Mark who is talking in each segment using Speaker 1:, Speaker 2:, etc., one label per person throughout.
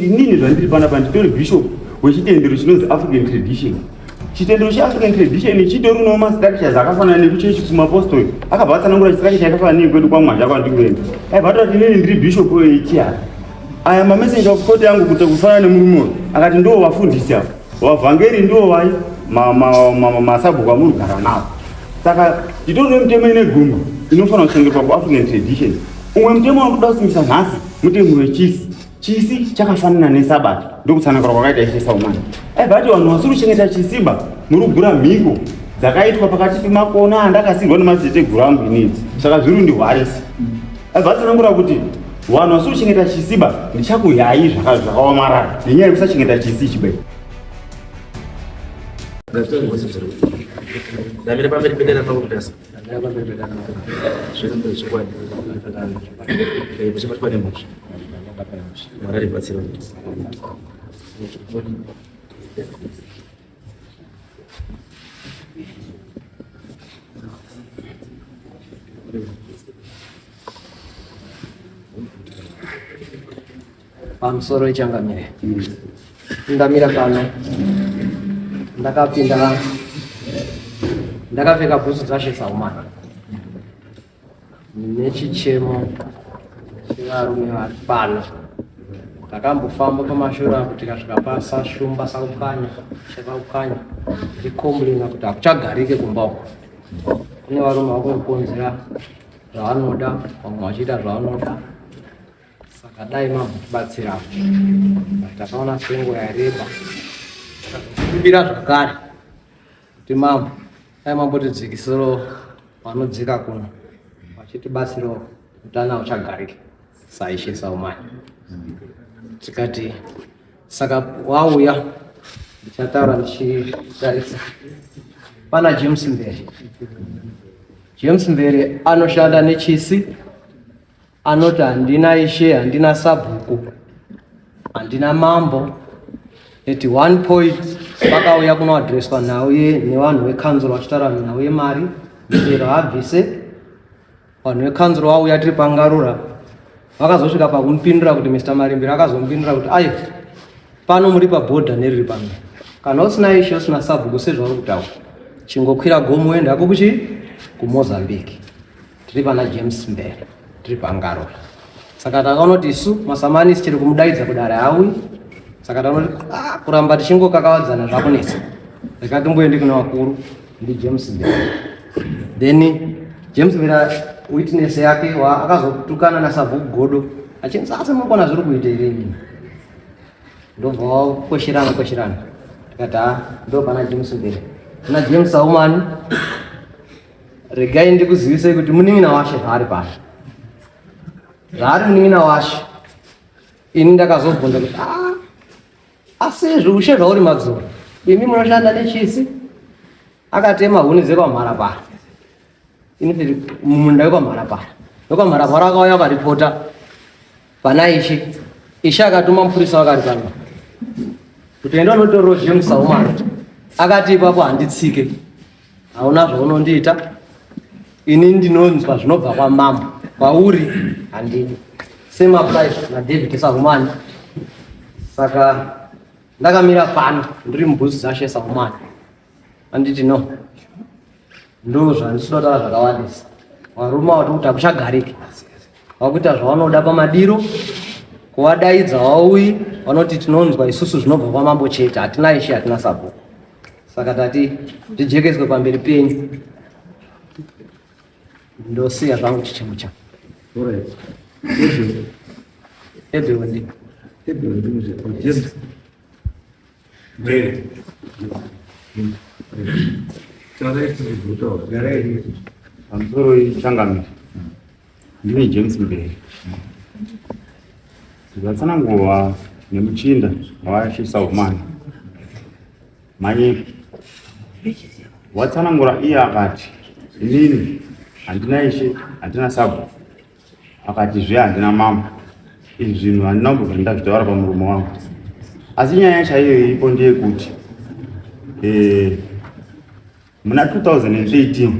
Speaker 1: Inini zvandiri panapa nditori bishop wechitendero chinonzi African tradition. Chitendero cheAfrican tradition chitori no mastructures akafanana nekuchechi kumapostori. Akabva atsanangura chistructure chakafanana nekwedu kwaMwazha kwandiri kuenda. Aibva atoti inini ndiri bishop wechiara. Aya mamessenger of court yangu kuti kufanana nemurume uyu akati ndiwo vafundisi ava. Vavhangeri ndiwo vai masabhuku amuri kugara nawo. Saka titori nemitemo ine gumi inofanira kuchengetwa kuAfrican tradition. Umwe mutemo wanoda kusimbisa nhasi mutemo wechisi. Chisi chakafanana nesabata ndokutsanangura kwakaita Ishe Saumani. Aibva ati vanhu vasiri kuchengeta chisiba muri kugura mhiko dzakaitwa pakati pemakona andakasirwa nemadziteteguru angu inini saka zviri kundihwarisa. Aibva atsanangura kuti vanhu vasiri kuchengeta chisiba ndichakuyai zvakaomarara nenyaya yekusachengeta chisi ichi bai.
Speaker 2: Ndamira pamberi pedera pako kutasa. Zvechokwadi. Zvichibatwa nemhosva. Mwari aribatsira.
Speaker 3: Pamusoro ichangamire. Ndamira pano. Ndakapinda ndakapfeka bhutsu dzashe saumana nechichemo chevarume vari pano. Takambofamba pamashure apo tikasvika pasashumba sakupwanya chakapwanya tichikomburena kuti hakuchagarike kumba uko. Kune varume vakungokonzera zvavanoda vamwe vachiita zvavanoda Saka dai mambotibatsira takaona senguva yareba takakumbira zvakare kuti mambo dai mambotidzikisirawo vanodzika kuno vachitibatsirawo utano hauchagariki saishe saumani tikati saka wauya ndichataura ndichitarisa pana James Mbere. James Mbere anoshanda nechisi Anoti handina ishe, handina sabhuku, handina mambo. At one point vakauya kunoadreswa nhau nevanhu vekanzuro vachitaura nhau yemari mitero abvise. Vanhu vekanzuro vauya tiri pangarura vakazosvika pakumupindura kuti Mr Marimbira akazomupindura kuti ayo pano muri pabhodha neriri pano kana usina ishe usina sabhuku sezvauri kutaura chingokwira gomo uende hako kuchi kumozambique tiri pana James Mbere tiri pangarura saka takaona kuti isu masamanisi tiri kumudaidza kudare hauyi saka takaona kuti ah, kuramba tichingokakavadzana zvakunetsa reka timboende kune vakuru ndi James Mbere then James Mbere witness yake akazotukana nasabhuku Godo achinzi asi murikuona zviri kuita here inini ndobva wakwesherana kwesherana tikati ha ndo pana James Mbere kuna James Aumani Regai ndikuzivisei kuti munin'ina washe zvaari pano, zvaari munin'ina washe. Ini ndakazobvunza kuti ah, asi izvi ushe zvauri madzoro, imi munoshanda nechisi? Akatema huni dzekwamharapara, ini ndiri mumunda wekwamharapara. Wekwamharapara akauya akaripota pana ishe. Ishe akatuma mupurisa wakari pano kuti enda unotorero James Saumana. Akati ipapo handitsike hauna zvaunondiita ini ndinonzwa zvinobva kwamambo kwauri handidi same applies nadavid sahumani saka ndakamira pano ndiri mubhuzi dzashe sahumani anditi no ndo zvandisinotaura zvakawandisa varume vati kuti hakuchagariki vakuita zvavanoda pamadiro kuvadaidza vauyi vanoti tinonzwa isusu zvinobva kwamambo chete hatina ishe hatina sabhuku Saka tati zvijekeswe pamberi penyu. Ndosiya zvangu chichemo changu.
Speaker 2: Alright.
Speaker 3: Ebel ndi.
Speaker 2: Ebel ndi. James. Mbere.
Speaker 1: Pamusoro changamire. Ndini James Mbere. Zvatsanangurwa nemuchinda waShe Saumani. Manyepo. Watsanangura iye akati inini handina ishe handina sabhuku akati zve handina mambo izvi zvinhu handina kubva ndazvitaura pamuromo wangu asi nyaya chaiyo iripo ndeyekuti eh, Muna 2013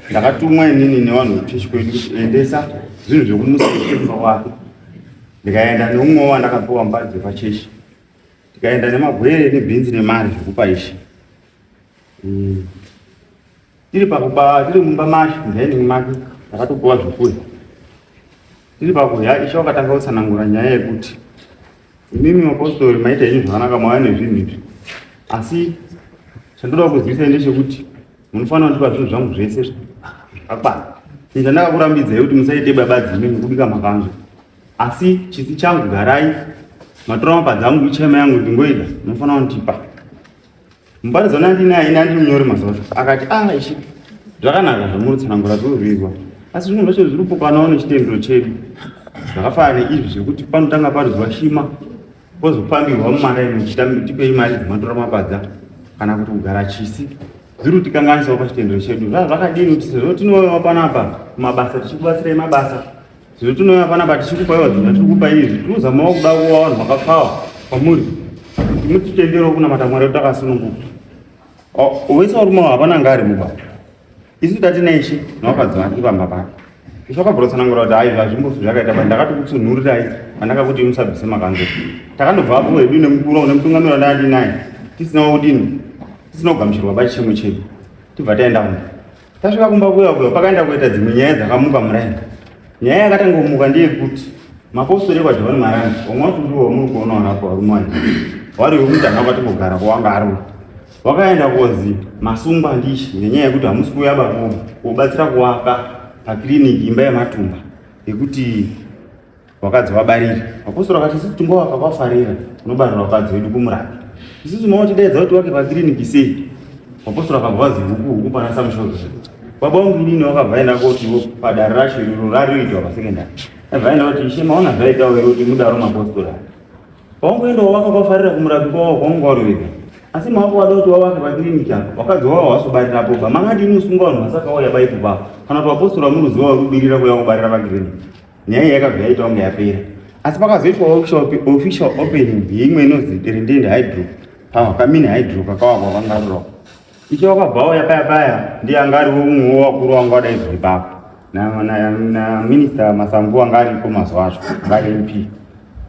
Speaker 1: ndakatumwa inini nevanhu vekuchechi kwedu kuti endesa zvinhu zvekumusa kumba kwake. Ndikaenda neumwe wandakapiwa mbadzi pachechi, tikaenda nemagwere nebhinzi nemari zvekupa ishe. Tiri pakuba, tiri mumba mashe mudining make, takatopiwa zvekudya. Tiri pakudya, ishe wakatanga kutsanangura nyaya yekuti imimi mapostori maita henyu zvakanaka, mauya nezvinhu izvi, asi chandoda kuzivisai ndechekuti munofanira kundipa zvinhu zvangu zvese zvakakwana. Chinhu chandakakurambidzai kuti musaite babadzi imimi kubika makanzwa, asi chisi changu garai matora mapadza angu, ichema yangu ndingoida, munofanira kundipa. Muparidzi wandinaye ini andiri munyori mazuva acho akati, ah ishe, zvakanaka zvamuri tsanangura zvorwirwa, asi zvinhu zvacho zviri kupokanawo nechitendero chedu, zvakafanana neizvi zvekuti panotanga paridzwa shima pozopambirwa mumaraini muchitipei mari dzematora mapadza kana kuti kugara chisi, zviri kutikanganisawo pachitendero chedu. Zvakadini kuti sezvo tinouyawo panapa kumabasa tichikubatsirai mabasa, Zvino tinouya panapa tichikupa iwa zvinhu tiri kupa izvi, tinozamawo kuda kuva vanhu vakapfawa kwamuri kuti mutitenderewo kunamata Mwari wedu takasununguka. Wese varume avo hapana anga ari mubaba, isu tatina ishe nevakadzi vake pamba pake. Ishe wakabva kutsanangura kuti hai zvazvimbofi zvakaita ba, ndakatokutsunhurirai pandakakuti musabvise makanzo. Takandobva apo hedu nemukuru nemutungamiri wandandinaye tisina kudini, tisina kugamuchirwa pachichemo chedu, tibva taenda kumba. Tasvika kumba kuya kuya pakaenda kuita dzimwe nyaya dzakamuka muraini. Nyaya yakatanga kumuka ndeyekuti mapostori ekwaJohani Marange, vamwe vacho ndivo vamuri kuona vanapo varume vacho vari vemutanga kwatimbogara kwawanga ari wakaenda kozi masungwa ndishi nenyaya yekuti hamusi kuuya bako kubatsira kuwaka pakiriniki imba yematumba yekuti Vakadzi vabarire. Apostle akati isusu tingova vakafarira kunobarira vakadzi vedu kumurapi. Isusu mawatidaidza kuti wake pakiriniki sei? Apostle akabva vazi huku huku pana Samushozi. Baba wangu inini wakabva aenda koti padare racho iroro rarioitwa pasekendari. Abva aenda kuti ishe maona zvaitawo here kuti mudaro mapostori aya. Pawangoenda wavaka kwafarira kumurapi kwavo kwaunga uri wega. Asi maoko wada kuti wavake pakiriniki apa wakadzi wavo hawasi ba. Makadini usunga vanhu vasakauya baipo pavo. Kana kuti vapostori vamuruziva vari kubirira kuuya kubarira pakiriniki. Nyaya iyi yakabva yaita kunge yapera, asi pakazoitwa official opening yeimwe inonzi Derendende Hydro Power, kamini hydro kakawakwa kwangariro. Icho wakabva wauya paya paya ndiye anga ari umwe wevakuru wanga wadaidzwa ipapo naminista Masangu wanga aripo mazuva acho anga ari MP.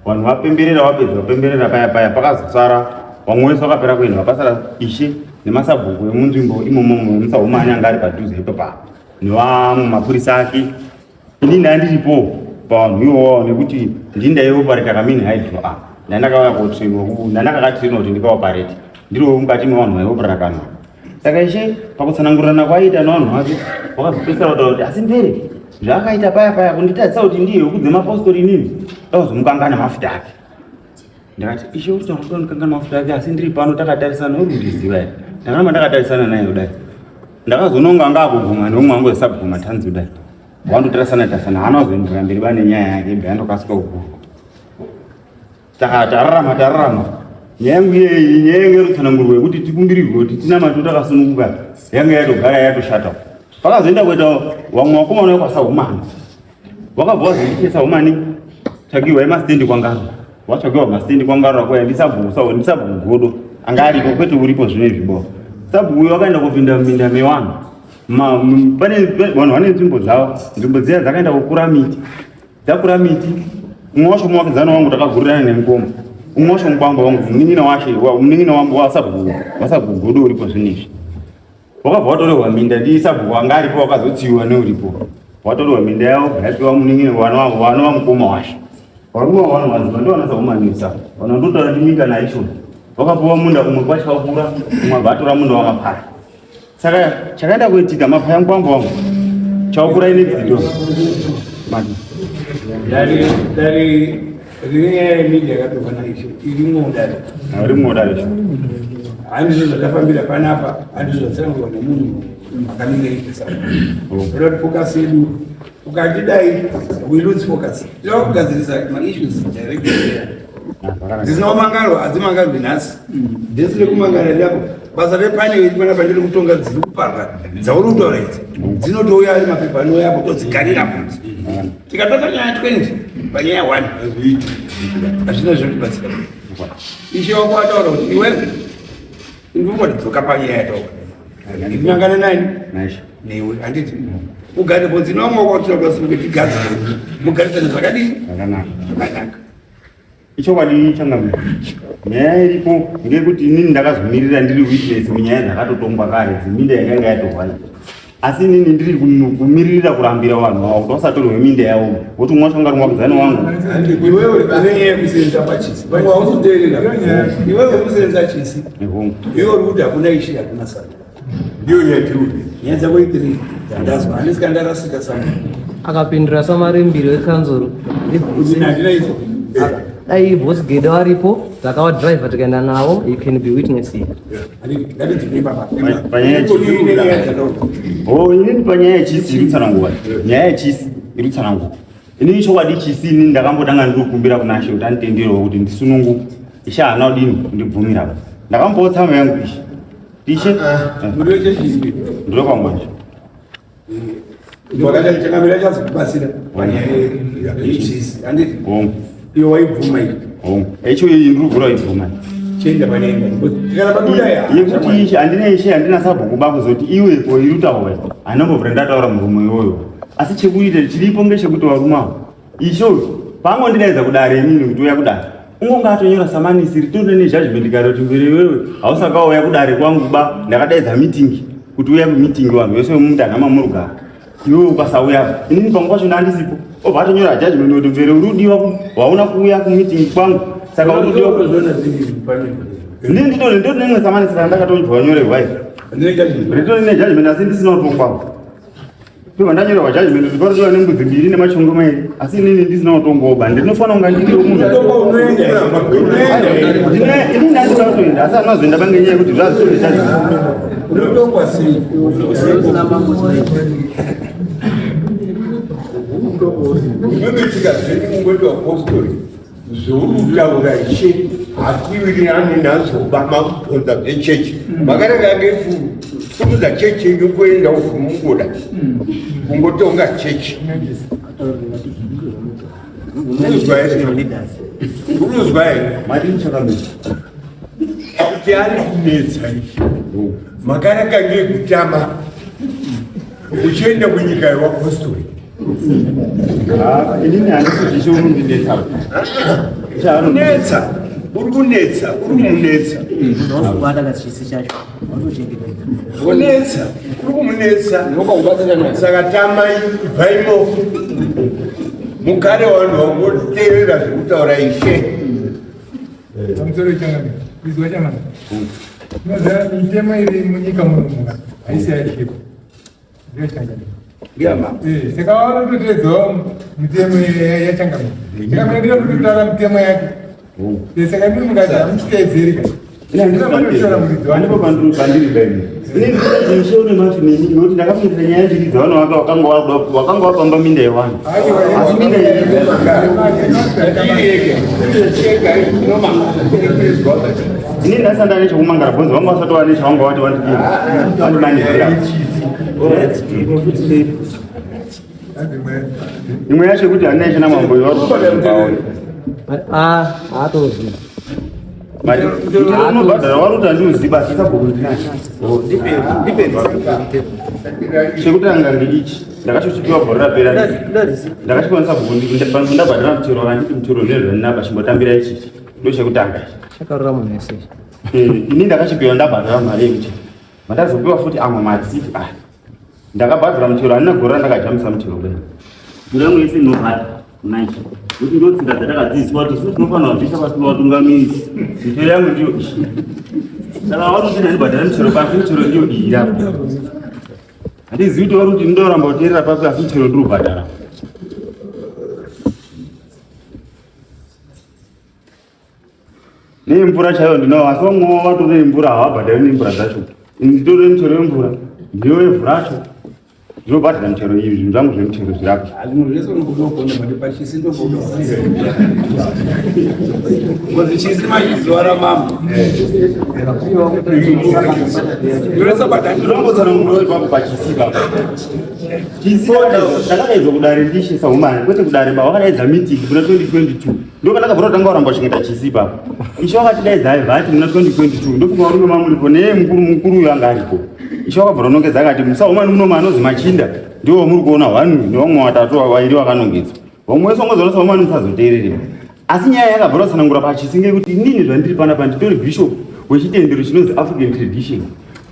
Speaker 1: Vanhu vapemberera, vapedza vapemberera paya paya, pakazosara vamwe wese vakapera kuenda, vakasara ishe nemasabhuku emunzvimbo imomo muSahumani anga ari padhuze ipapo nevamwe mapurisa ake. Ini ndandiripo pavanhu iwowo nekuti ndini ndaiopareta kamini hydro a ndandakauya kotrainwa ndandakakatrainwa kuti ndikaoparete ndiriwo mukati mevanhu vaiopareta kanhu. Saka ishe pakutsanangurirana kwaiita nevanhu vake wakazopedzisira kutaura kuti asi mbere zvaakaita paya paya kunditadzisa kuti ndiye hukudze mapostori inini ndakuzomukangana mafuta ake. Ndakati ishe uri kutaura kuti ndikangana mafuta ake asi ndiri pano takatarisana uri kundiziva here? Ndakaramba ndakatarisana naye kudai. Ndakazononga anga akuguma neumwe wangu wesabhuma tanzi kudai. Wandotarisana tarisana haana kuzoenderera mberi bane nyaya yake ibva yandokasika kugurwa. Saka tararama tararama. Nyaya yangu iyeyi nyaya yangu yerutsanangurwa yekuti tikumbirirwe kuti tinamate takasununguka yanga yatogara yatoshata. Pakazoenda kuita vamwe vakomana vekwaSahumani wakabva wazonditi Sahumani tsvagirwa yemastendi kwangarwa watsvagirwa mastendi kwangarwa kuya ndisabhuku ndisabhuku godo anga ariko kwete uripo zvino izvi bo sabhuku uyo wakaenda kupinda muminda mewanhu pane vanhu vane nzvimbo dzavo, nzvimbo dziya dzakaenda kukura miti, dzakura miti umwe wacho muwakidzani wangu takagurirana nemukoma umwe wacho mukwambo wangu munin'ina washe munin'ina wangu wasabhuku wasabhuku godo uripo zvino izvi wakabva watorerwa minda ndisabhuku anga aripo wakazotsiwa neuripo watorerwa minda yavo yapiwa munin'ina wana wamukoma washe varume vavano vaziva ndiwana sakumanisa vana ndotaura ndiminga naishona wakapiwa munda umwe kwachakura umwe abva atora munda wamapara. Saka chakaenda kuitika mapaya mukwambo wangu chaukura ine dzido mati
Speaker 4: dare dare rine nyaya yemedia yakatofana ishe irimo dare
Speaker 1: irimo dare
Speaker 4: handizvo zvatafambira panapa, handizvo zvatsanangurwa nemunhu akamira izvisa. Toda kuti focus yedu ukatidai we lose focus. Tinoda kugadzirisa maissues direct there. Dzisina kumangarwa hadzimangarwi nhasi. Dhesi rekumangara rirapo basa repanel iri panapa ndiri kutonga dziri kuparwa dzauri kutaura idzi dzinotouya ari mapepa anouya apo todzigarira tikatota nyaya 20 panyaya 1 hazvina zvinotibatsira. Ishe wako ataura kuti iwe ndingoti dzoka panyaya yataura ndinangana nani newe handiti ugare bonzi nomwe wako tinoda kuti tigadzire mugarisane zvakadii zvakanaka.
Speaker 1: Ichokwadi changamire. Nyaya iripo ngeyekuti inini ndakazomirira ndiri witness munyaya dzakatotongwa kare dzeminda yakanga yatorwa iyi. Asi inini ndiri kumiririra kurambira vanhu ava kuti vasatorwe minda yavo voti umwe wacho anga ari muvakidzani wangu.
Speaker 4: Iwewe une nyaya yekusenza pachisi. Vamwe hauzoteerera. Iwewe uri kusenza chisi. Iwewe uri kuti hakuna ishe hakuna sata.
Speaker 5: Ndiyo nyaya tiri kuti.
Speaker 4: Nyaya dzako itiri dzandazwa. Handisi kandarasika sama.
Speaker 3: Akapindura samarembiri wekanzuru.
Speaker 4: Kuti handina izvo.
Speaker 3: Dai boss Geda varipo, takawa driver tikaenda navo, you can be witness here.
Speaker 1: Panyaya yechisi. Oh, inini panyaya yechisi iri kutsanangura. Nyaya yechisi iri kutsanangura. Inini chokwadi chisi inini ndakambotanga ndiri kukumbira kuna Ishe kuti anditenderewo kuti ndisununguke. Ishe haana kudini kundibvumira. Ndakambowo tsama yangu Ishe. Ishe. Ndiro kwamanje.
Speaker 4: Changamira chazokubatsira panyaya yechisi. Handiti?
Speaker 1: Hongu.
Speaker 4: Iwe waibvuma iyi.
Speaker 1: Hongu. Icho iyi ndiri kuvhura waibvuma.
Speaker 4: Chienda pane imba. Kana pakuda ya.
Speaker 1: Yekuti ishe handina ishe handina sabhuku bakuzoti iwe ko iri kutaura. Handina kumbobvira ndataura murume iwoyo. Asi chekuita chiripo ngechekuti varume avo ishe uyu paangondidaidza kudare inini kuti uya kudare ungonga atonyora samanisi ritori nejudgment kare kuti mbere iwewe hausakauya kudare kwangu ba ndakadaidza meeting kuti uya kumeeting vanhu vese vemutanha mamurugara iwewe ukasauya inini pamwe pacho ndandisipo obva atonyora judgment kuti mvere uri udiwa wauna kuuya kumeeting kwangu saka uri udiwa ndini nditori nditori nemwe samanisi kana ndakatonyorwa nyorerwa izvi ritori nejudgment asi ndisina kutongwawo Ndobva ndanyorerwa judgment kuti parodiwa nembudzi mbiri nemachongwe mairi asi inini ndisina kutongoba ndinofanira kunga ndiri munhu inini handina kutoenda asi anozoenda pange nyaya yekuti zvazvitori judgment
Speaker 4: Unotongwa sei?
Speaker 5: Imimi tsika dzenyu mungoti vapostori zvauri kutaura ishe hatiwirirani nazvo makutonza zvechechi makarega ngekusumudza chechi yenyu kuenda ufumungoda kungotonga chechi unozwa here unozwa here
Speaker 1: madini chakamira
Speaker 5: kuti ari kunetsa ishe makarega ngekutama uchienda kunyika yevapostori
Speaker 1: inini handisi kuti ishe unondinetsa
Speaker 5: kunetsa uri kunetsa uri kumunetsa kunetsa uri kumunetsa saka tamai ibvaimo mugare vanhu vangoteerera zvekutaura ishe
Speaker 6: Pamusoro changamire, kuizwa changamire. Unoziva mitemo iri munyika muno muka haisi yaishepo. Ndiyo changamire. Eh, saka vanototeedzawo mitemo yachangamire. Changamire ndiyo kutotaura mitemo yake. Eh, saka ndiri mukati hamuchiteedzeri ka.
Speaker 1: Ndipo pandiri baini. Inini ndinoda une mafi neni nekuti ndakafungira nyaya mbiri dzavanhu vanga wakanga wapamba minda yevanhu. Asi minda ini ndasanda nechekumangara bhozi vanga vasati vane chavanga vati vandimanidzira. Imwe yacho yekuti handina ichina mambo
Speaker 3: Haatozivi.
Speaker 1: Unobhadhara wari kuti handiuzivi asi sabhuku ndinacho. Chekutanga ngeichi ndakachochipiwa gore rapera ndakachipiwa nesabhuku ndabhadhara mutero akanditi mutero nezvandinapa chimbotambira ichichi ndo chekutanga ichi.
Speaker 3: Chakarura munhu wese.
Speaker 1: Ini ndakachipiwa ndabhadhara mari yemutero mandazopiwa futi amwe marisiti aya ndakabhadhara mutero handina gore randakajambisa mutero kudai mutero yangu yese inobhadhara naiki kuti ndo tsika dzatakadzidziswa kuti isu tinofanira kubvisa pasina vatungamiri mitero yangu ndiyo iyi saka vari kuti ndandibhadhara mitero pasi mitero ndiyo iyi irapo handizivi kuti vari kuti ndoramba kuteerera papi asi mitero ndiri kubhadhara nemvura chaiyo ndinawo asi vamwewo vatori nemvura havabhadhari nemvura dzacho nditori nemitero yemvura ndiyo yevhu racho ndinobhadhara mitero iyi zvinhu zvangu zvemitero zvirapo
Speaker 4: Zvinhu zvese unobuda kuona but pachisi ndobuda. Because chisi machizuva ramambo. Ndinosa badhani
Speaker 1: ndinombotsanangura ipapo pachisi ipapo chisi ndakadaidzwa kudare ndishe sahumani kwete kudare ba wakadaidza meeting muna 2022 ndo pandakabvura kutanga kuramba kuchengeta chisi ipapo ishe wakatidaidza aibva ati muna 2022 ndofunga varume mamuripo neye mukuru mukuru uyo anga aripo ishe wakabvura nongedza akati musahumani muno anozi machinda ndiwo muri kuona hwani nevamwe vatatu vairi vakanongedzwa vamwe wese wangoziva sahumani musazoteererera. Asi nyaya yakabva ratsanangura pachisi ngekuti inini zvandiri panapa nditori bishop wechitendero chinonzi African tradition.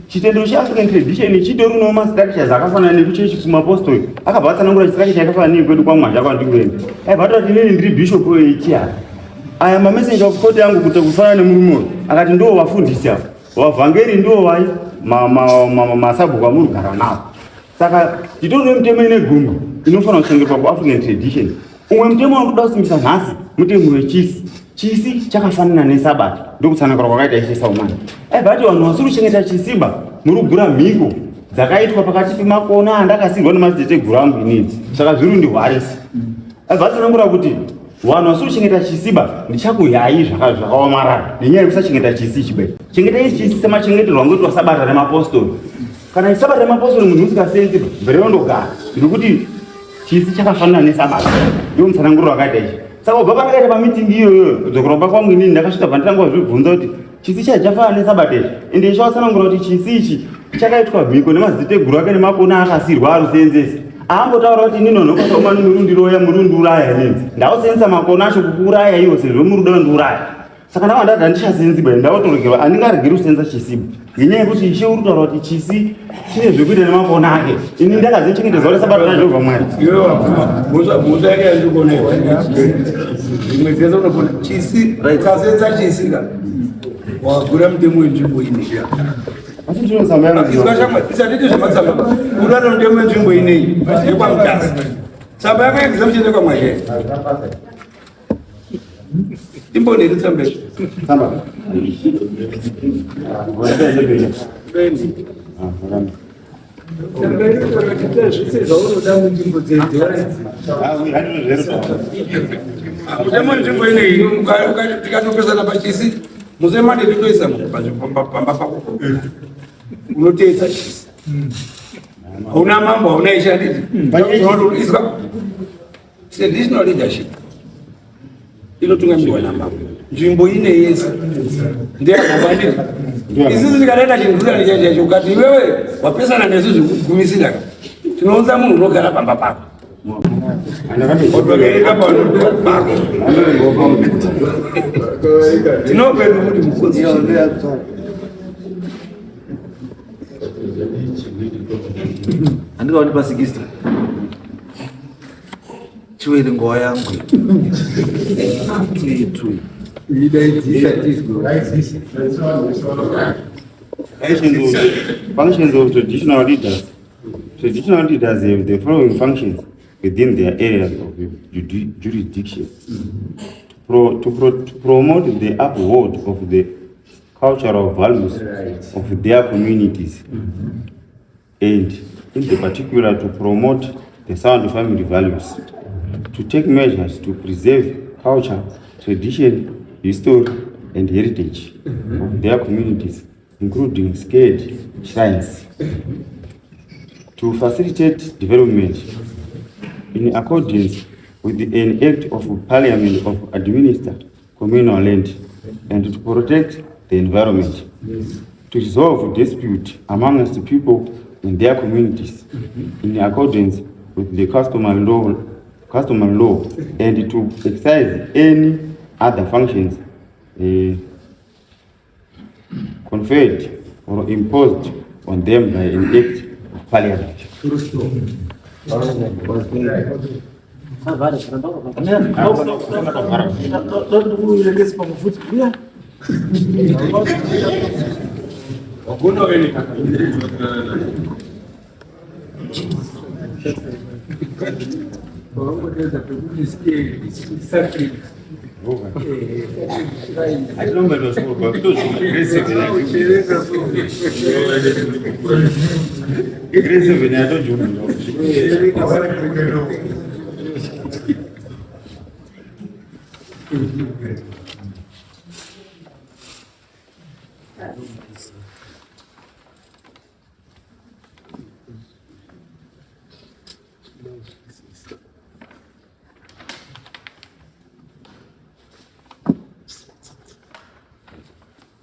Speaker 1: Chitendero cheAfrican tradition chitori nemastructures akafanana nekuchechi kumapostori. Akabva atsanangura chistructure chakafanana nekwedu kwaMwazha kwandiri kuenda. Aibva atoti inini ndiri bishop wechiara. Aya mamessenger of court yangu kuti kufanana nemurume uyu akati ndiwo vafundisi ava. Vavhangeri ndiwo vai masabhuku amuri kugara nawo. Saka titori nemitemo ine gumi inofanira kuchengetwa kuAfrican tradition. Umwe mutemo wandikuda kusimbisa nhasi mutemo wechisi. Chisi chakafanana nesabata, ndokutsanangura kwakaita Ishe Saumani. Aibva ati vanhu vasiri kuchengeta chisiba muri kugura mhiko dzakaitwa pakati pemakona andakasirwa nemadziteteguru angu inini, saka zviri kundihwarisa. Aibva atsanangura kuti vanhu vasiri kuchengeta chisiba ndichakuyai zvakaomarara nenyaya yekusachengeta chisi ichi. Chengetai chisi semachengeterwo angoitwa sabata remapostori. Kana sabata remapostori munhu usikasenzi mbere yondogara ndikuti chisi chakafanana nesabata, ndiwo mutsananguriro wakaita ichi. Saka kubva pandakaita pamitingi iyoyo kudzokera kumba kwangu inini ndakasvika panditanga kuzvibvunza kuti chisi chacho chafanana nesabata ichi, ende ishe watsanangura kuti chisi ichi chakaitwa mhiko nemadziteteguru ake nemakona akasirwa arusenzesa. Aambotaura kuti inini vanhu vakaoma muri kundiroya muri kundiuraya inini ndausenzesa makona acho kukuuraya iwo sezvo muri kuda kundiuraya. Saka ndava ndati handichasenzi ba ndautoregerwa handingaregeri kusenza chisiba ngenyaya yekuti ishe uri kutaura kuti chisi chine zvekuita nemakona ake. Ini ndakazichengetedza kuti sabata raJehovha Mwari.
Speaker 4: Iwe wabvuma mhosva yake yandikuona imwe dzese unopona chisi ukasenza chisi ka wagura mutemo wenzvimbo ineyi.
Speaker 1: Asi ndinotsamba yangu.
Speaker 4: Izwa shamwari isatiti zvematsamba urara mutemo wenzvimbo ineyi yekwaMutasa. Tsamba yako yeexemption yekwaMwazha. Imboneni tsamba.
Speaker 1: Tsamba.
Speaker 4: Mutemo wenzvimbo ineyi tikatopesana pachisi musemande titoisa pamba pako unoteedza chisi hauna mambo hauna ishe handiti izwa traditional leadership inotungamirwa namambo nzvimbo ine yese ndeyamambo handiti isusu tikadaita chindurani chacho ukati iwewe wapesana nesu zvekugumisira tinounza munhu unogara pamba pako otovereka pako tinopedu kuti mukunzi
Speaker 2: Handikaoni pa 60. Chiwerengo yangu. Two.
Speaker 1: Functions of traditional leaders. Traditional leaders have the following functions within their areas of jurisdiction. To promote the uphold of the cultural values of their communities, and in the particular to promote the sound family values, to take measures to preserve culture, tradition, history, and heritage of their communities, including sacred shrines, to facilitate development in accordance with an act of parliament of administer communal land and to protect the environment, to resolve dispute amongst the people in their communities in accordance with the customary law, and to exercise any other functions conferred or imposed on them by an act of parliament.
Speaker 4: Wagona wene.
Speaker 1: Grade 7 yatojuma.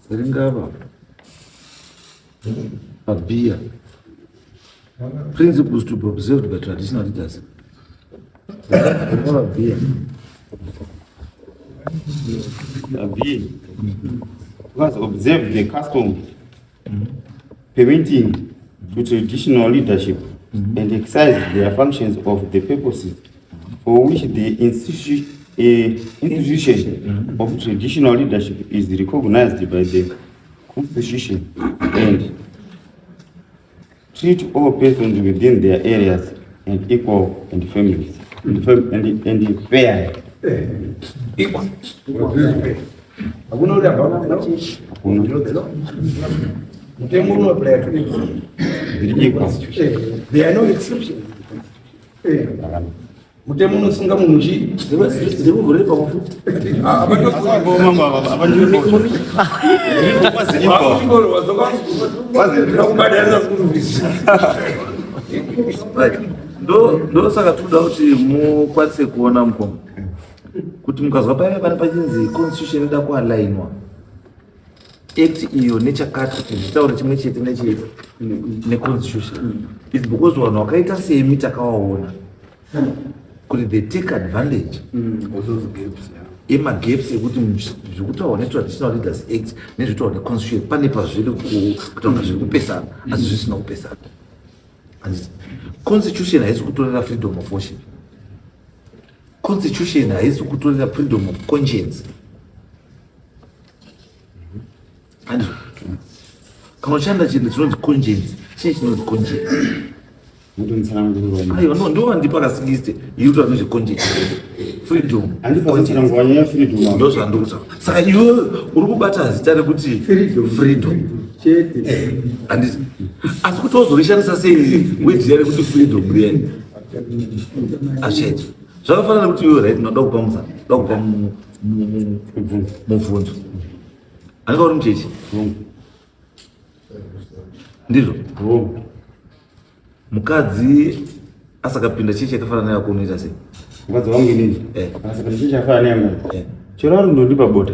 Speaker 2: Ringava pabhiya principles to be observed by traditional leaders. Ringava bhiya.
Speaker 1: B. Must observe the custom permitting to traditional leadership and exercise their functions of the purposes for which the institution of traditional leadership is recognized by the constitution and treat all persons within their areas and equal and families and, fam and, and fair.
Speaker 4: Equal. Hakuna ule ambao
Speaker 1: Hakuna.
Speaker 4: Mtemo uno apply to everyone.
Speaker 1: Equal.
Speaker 4: There are no exceptions. Mutemo unosunga munhu chii?
Speaker 2: Ndikuvhurire pamufuti.
Speaker 4: Kubhadharisa school fees.
Speaker 2: Right. Ndosaka tikuda kuti mukwanise kuona mukoma kuti mukazwa paive pane pachinzi constitution inoda kualainwa act iyo nechakati kuti zvitaure chimwe chete nechete neconstitution is because vanhu vakaita semi takawaona kuti they take advantage emagaps ekuti zvikutaurwa netraditional leaders act nezvitaurwa neconstitution pane pazviri kutaura zviri kupesana asi zvisina kupesana. Handiti constitution haisi kutorera freedom of worship, constitution haisi kutorera freedom of conscience. Handizvo? Kana uchishanda chinhu chinonzi conscience, chii chinonzi conscience? Aiwa, no, ndo wandipa ka 60 iri kutaura nezveconscience, freedom. Ndo zvandiri kutaura. Saka iwe uri kubata zita rekuti freedom, handiti? Asi kuti wozorishandisa sei wedhiya rekuti freedom riyani, hazvichaiti. Zvakafanana nekuti iwe, right, unoda kupa musa da kupa mubvunzo. Anenge uri muchechi, ndizvo? Mukadzi asakapinda chechi yakafanana neyako, unoita sei?
Speaker 1: Mukadzi wangu inini asakapinda chechi yakafanana neyangu, chero ari ndondipa bota.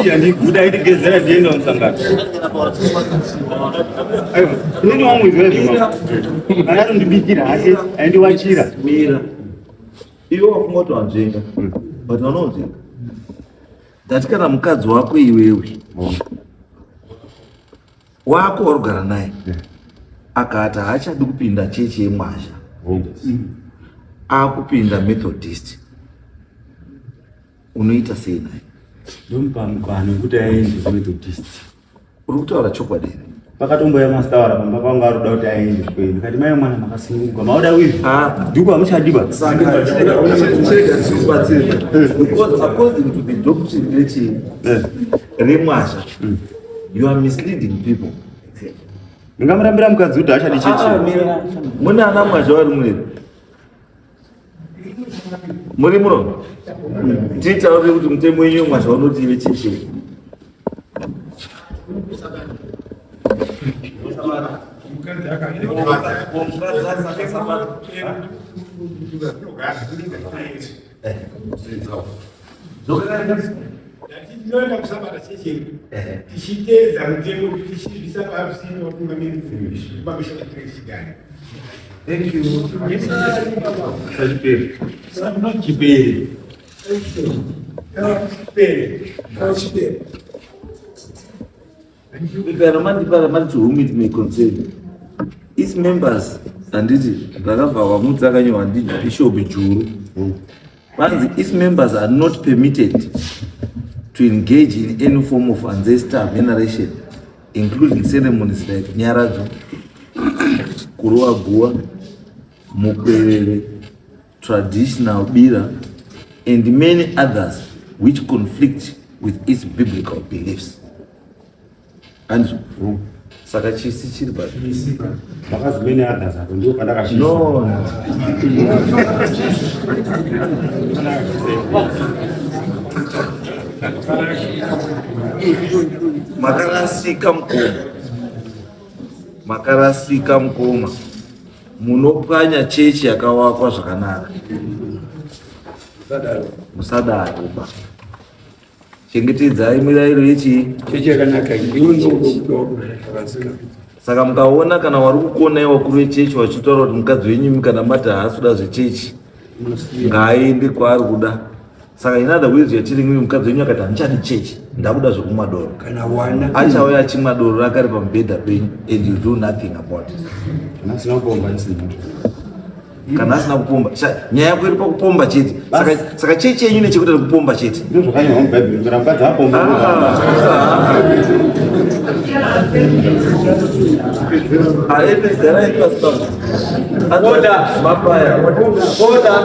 Speaker 1: Iya, ndiguda aitigezera ndienda musangano. Aiwa, inini wangu izwe zvima kana arondibikira hake, aindiwachira.
Speaker 2: Mira, iwe wafunga kuti wanzvenga, but vanonzvenga ndati kana mukadzi wako iwewe wako warugara naye akati haachadi kupinda chechi yemwazha, akupinda Methodist, unoita sei naye?
Speaker 1: Ndomupa mukana wekuti aende kuMethodist.
Speaker 2: Uri kutaura chokwadi here?
Speaker 1: Pakatomboya masitawara pamba pangu aroda kuti aende kwenu, ndikati, "Mai mwana, makasununguka, mauda wivhi
Speaker 2: Ah.
Speaker 1: dhuku hamuchadiba."
Speaker 2: Saka chirega ndikubatsire, because according to the doctrine rechi remwazha, you are misleading people.
Speaker 1: Ndingamurambira mukadzi kuti haachadi chechi?
Speaker 2: Ah, mira. Mune ana mwazha vari muneri muri muno, titaure kuti mutemo wenyu mwazha unoti ive chechi.
Speaker 5: Tinoenda kusabata chechi tichiteedza mutemo, tichizvisa pasina watungamiriri kumamisha kwatinenge tichigara.
Speaker 2: Thank you.
Speaker 1: Chiperi chiperi.
Speaker 4: Chiperi.
Speaker 2: Pero mandipara mati, "To whom it may concern, its members," handiti? Rakabva kwamutsi, akanyorwa ndiBishop Juru. Vanzi its members are not permitted to engage in any form of ancestor veneration, including ceremonies like nyaradzo, kurova guva, mukwerere, traditional bira and many others which conflict with its biblical beliefs. Andizvo? Saka chisi chiri pa
Speaker 1: Makazi many others apo ndio pandakashisa.
Speaker 2: No. Makarasika mukoma, makarasika mukoma. Munopwanya chechi yakawakwa zvakanaka. Musadaro ba. Chengetedzai mirayiro yechii?
Speaker 4: Chechi yakanaka iwe ndokutoa.
Speaker 2: Saka mukaona kana wari kukonai wakuru vechechi vachitaura kuti mukadzi wenyu imi kana mati haasi kuda zvechechi ngaaende kwaari kuda. Saka in other words yatiri mimi mukadzi wenyu akati handichadi chechi ndakuda zvekumwa doro.
Speaker 4: Kana wana
Speaker 2: Achauya achimwa doro rake ari pamubhedha penyu and you do nothing about it.
Speaker 1: Kana asina kupomba isina.
Speaker 2: Kana asina kupomba nyaya yako iri pakupomba chete. Saka chechi yenyu ine chekuita nekupomba chete.
Speaker 1: Ndizvo zvakanyorwa muBhaibheri kana mukadzi apomba.
Speaker 2: Garai pasi pano.
Speaker 1: Order.
Speaker 2: Mapaya.
Speaker 1: Order.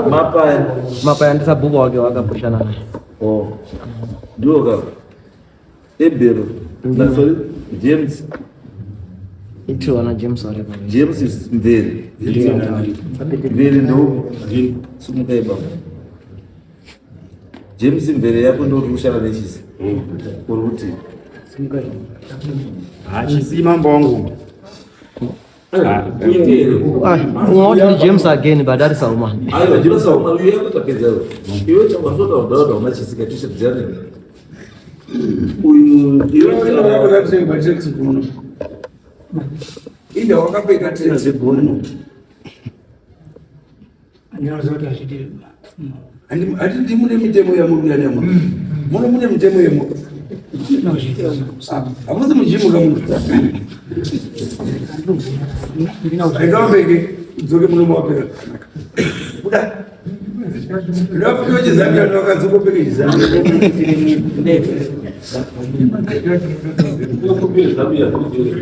Speaker 2: Mapaya.
Speaker 3: Mapaya ndisabhuku wake wakapushana naye.
Speaker 2: Oh. Ndiwo ka. Ebero. Na sorry, James.
Speaker 3: Itiwa na James whatever.
Speaker 2: James is Mvere. Mvere ndo. Sumukai baba. James Mvere yako ndo uri kushanda nechisi. Uri kuti
Speaker 1: Hachisi mambo wangu.
Speaker 3: Ungaoti ndi James again but ari Saumani.
Speaker 2: Aiwa James Saumani uye kutapedza iwe. Iwe chawazota wadada una chisika tisha dzani. Uyu iwe
Speaker 4: Inda wakapfeka
Speaker 2: zegoni.
Speaker 4: Handiti mune mitemo yamuri nemo. Muno mune mitemo yemo. Hamusi mujimu kamuno. Enda wapfeke udzoke muno mawapfeka. Buda. Enda wapfeke chizambia wakadzoka upfeke chizambia.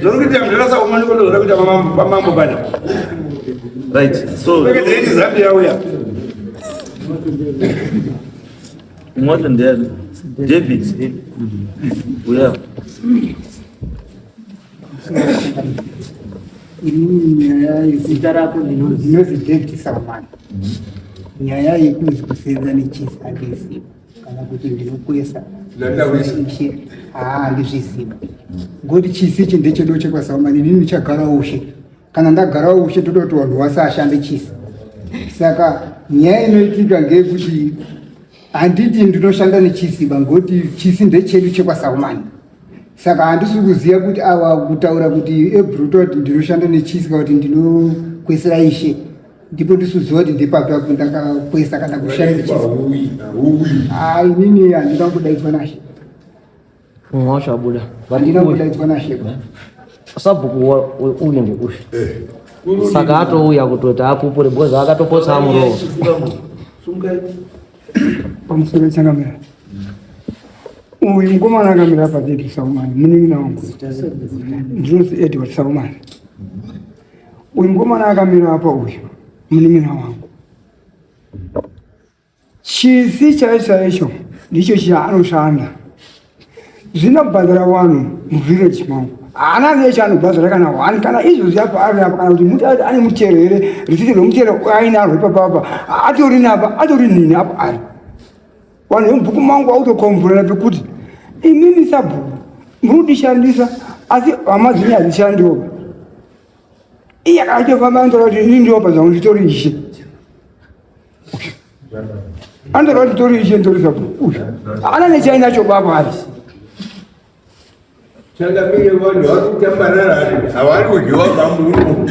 Speaker 4: Zvokuti amdarasa umaniko ndozvoda kuita pamambo pana.
Speaker 2: Right. So
Speaker 4: Pfekedzei chizambia uya.
Speaker 2: Mwacho ndiani? David. Uya.
Speaker 7: Inini nyaya yezita rako ndinonzi David Salman. Nyaya yekunzi kusenza nechisi handizivi kana kuti ndinokwesa ishe haa handizvizivi
Speaker 6: Ngoti chisi ichi ndechedu chekwaSaumani, inini ndichagara ushe. Kana ndagara ushe toda kuti vanhu vasashande chisi. Saka nyaya inoitika ngeyekuti handiti ndinoshanda nechisi ba ngoti chisi ndechedu chekwaSaumani. Saka handisi kuziva kuti awa kutaura kuti ebruto kuti ndinoshanda nechisi kana kuti ndinokwesera ishe. Ndipo ndisuziva kuti ndepapi apo ndakakwesa kana kushanda nechisi. Ah, inini handina kudaidzwa nashe.
Speaker 3: Mumwe wacho abuda.
Speaker 6: Handina kudaidzwa nashe.
Speaker 3: Sabhuku uyu ndeuyu. Saka atouya kutoti apupure because akatopotsa amurowa.
Speaker 2: Sungai.
Speaker 7: Pamusoro changamira. Uyu mukomana akamira apa David Saumani, munin'ina wangu. Ndinonzi Edward Saumani. Uyu mukomana akamira apa uyu, munin'ina wangu. Chisi chaicho chaicho ndicho chaanoshanda. Zvinobhadhara vanhu muvillage mangu. Haana nechaanobhadhara kana one kana izvozvi apa ari apa kana kuti muti ane mutero here risiti romutero ainarwo ipapapa atori napa atori nini apo ari. Vanhu vemubhuku mangu vakutokomburana pekuti imimi sabhuku muri kundishandisa asi hama dzenyu hadzishandiwo. Iye akatofamba anotaura kuti ini ndiopa zvangu nditori ishe. Anotaura kuti nditori ishe nditori sabhuku uyu. Haana nechainacho baba ari.
Speaker 5: Changamire vanhu vari kutambarara havari kudyiwa pamuno.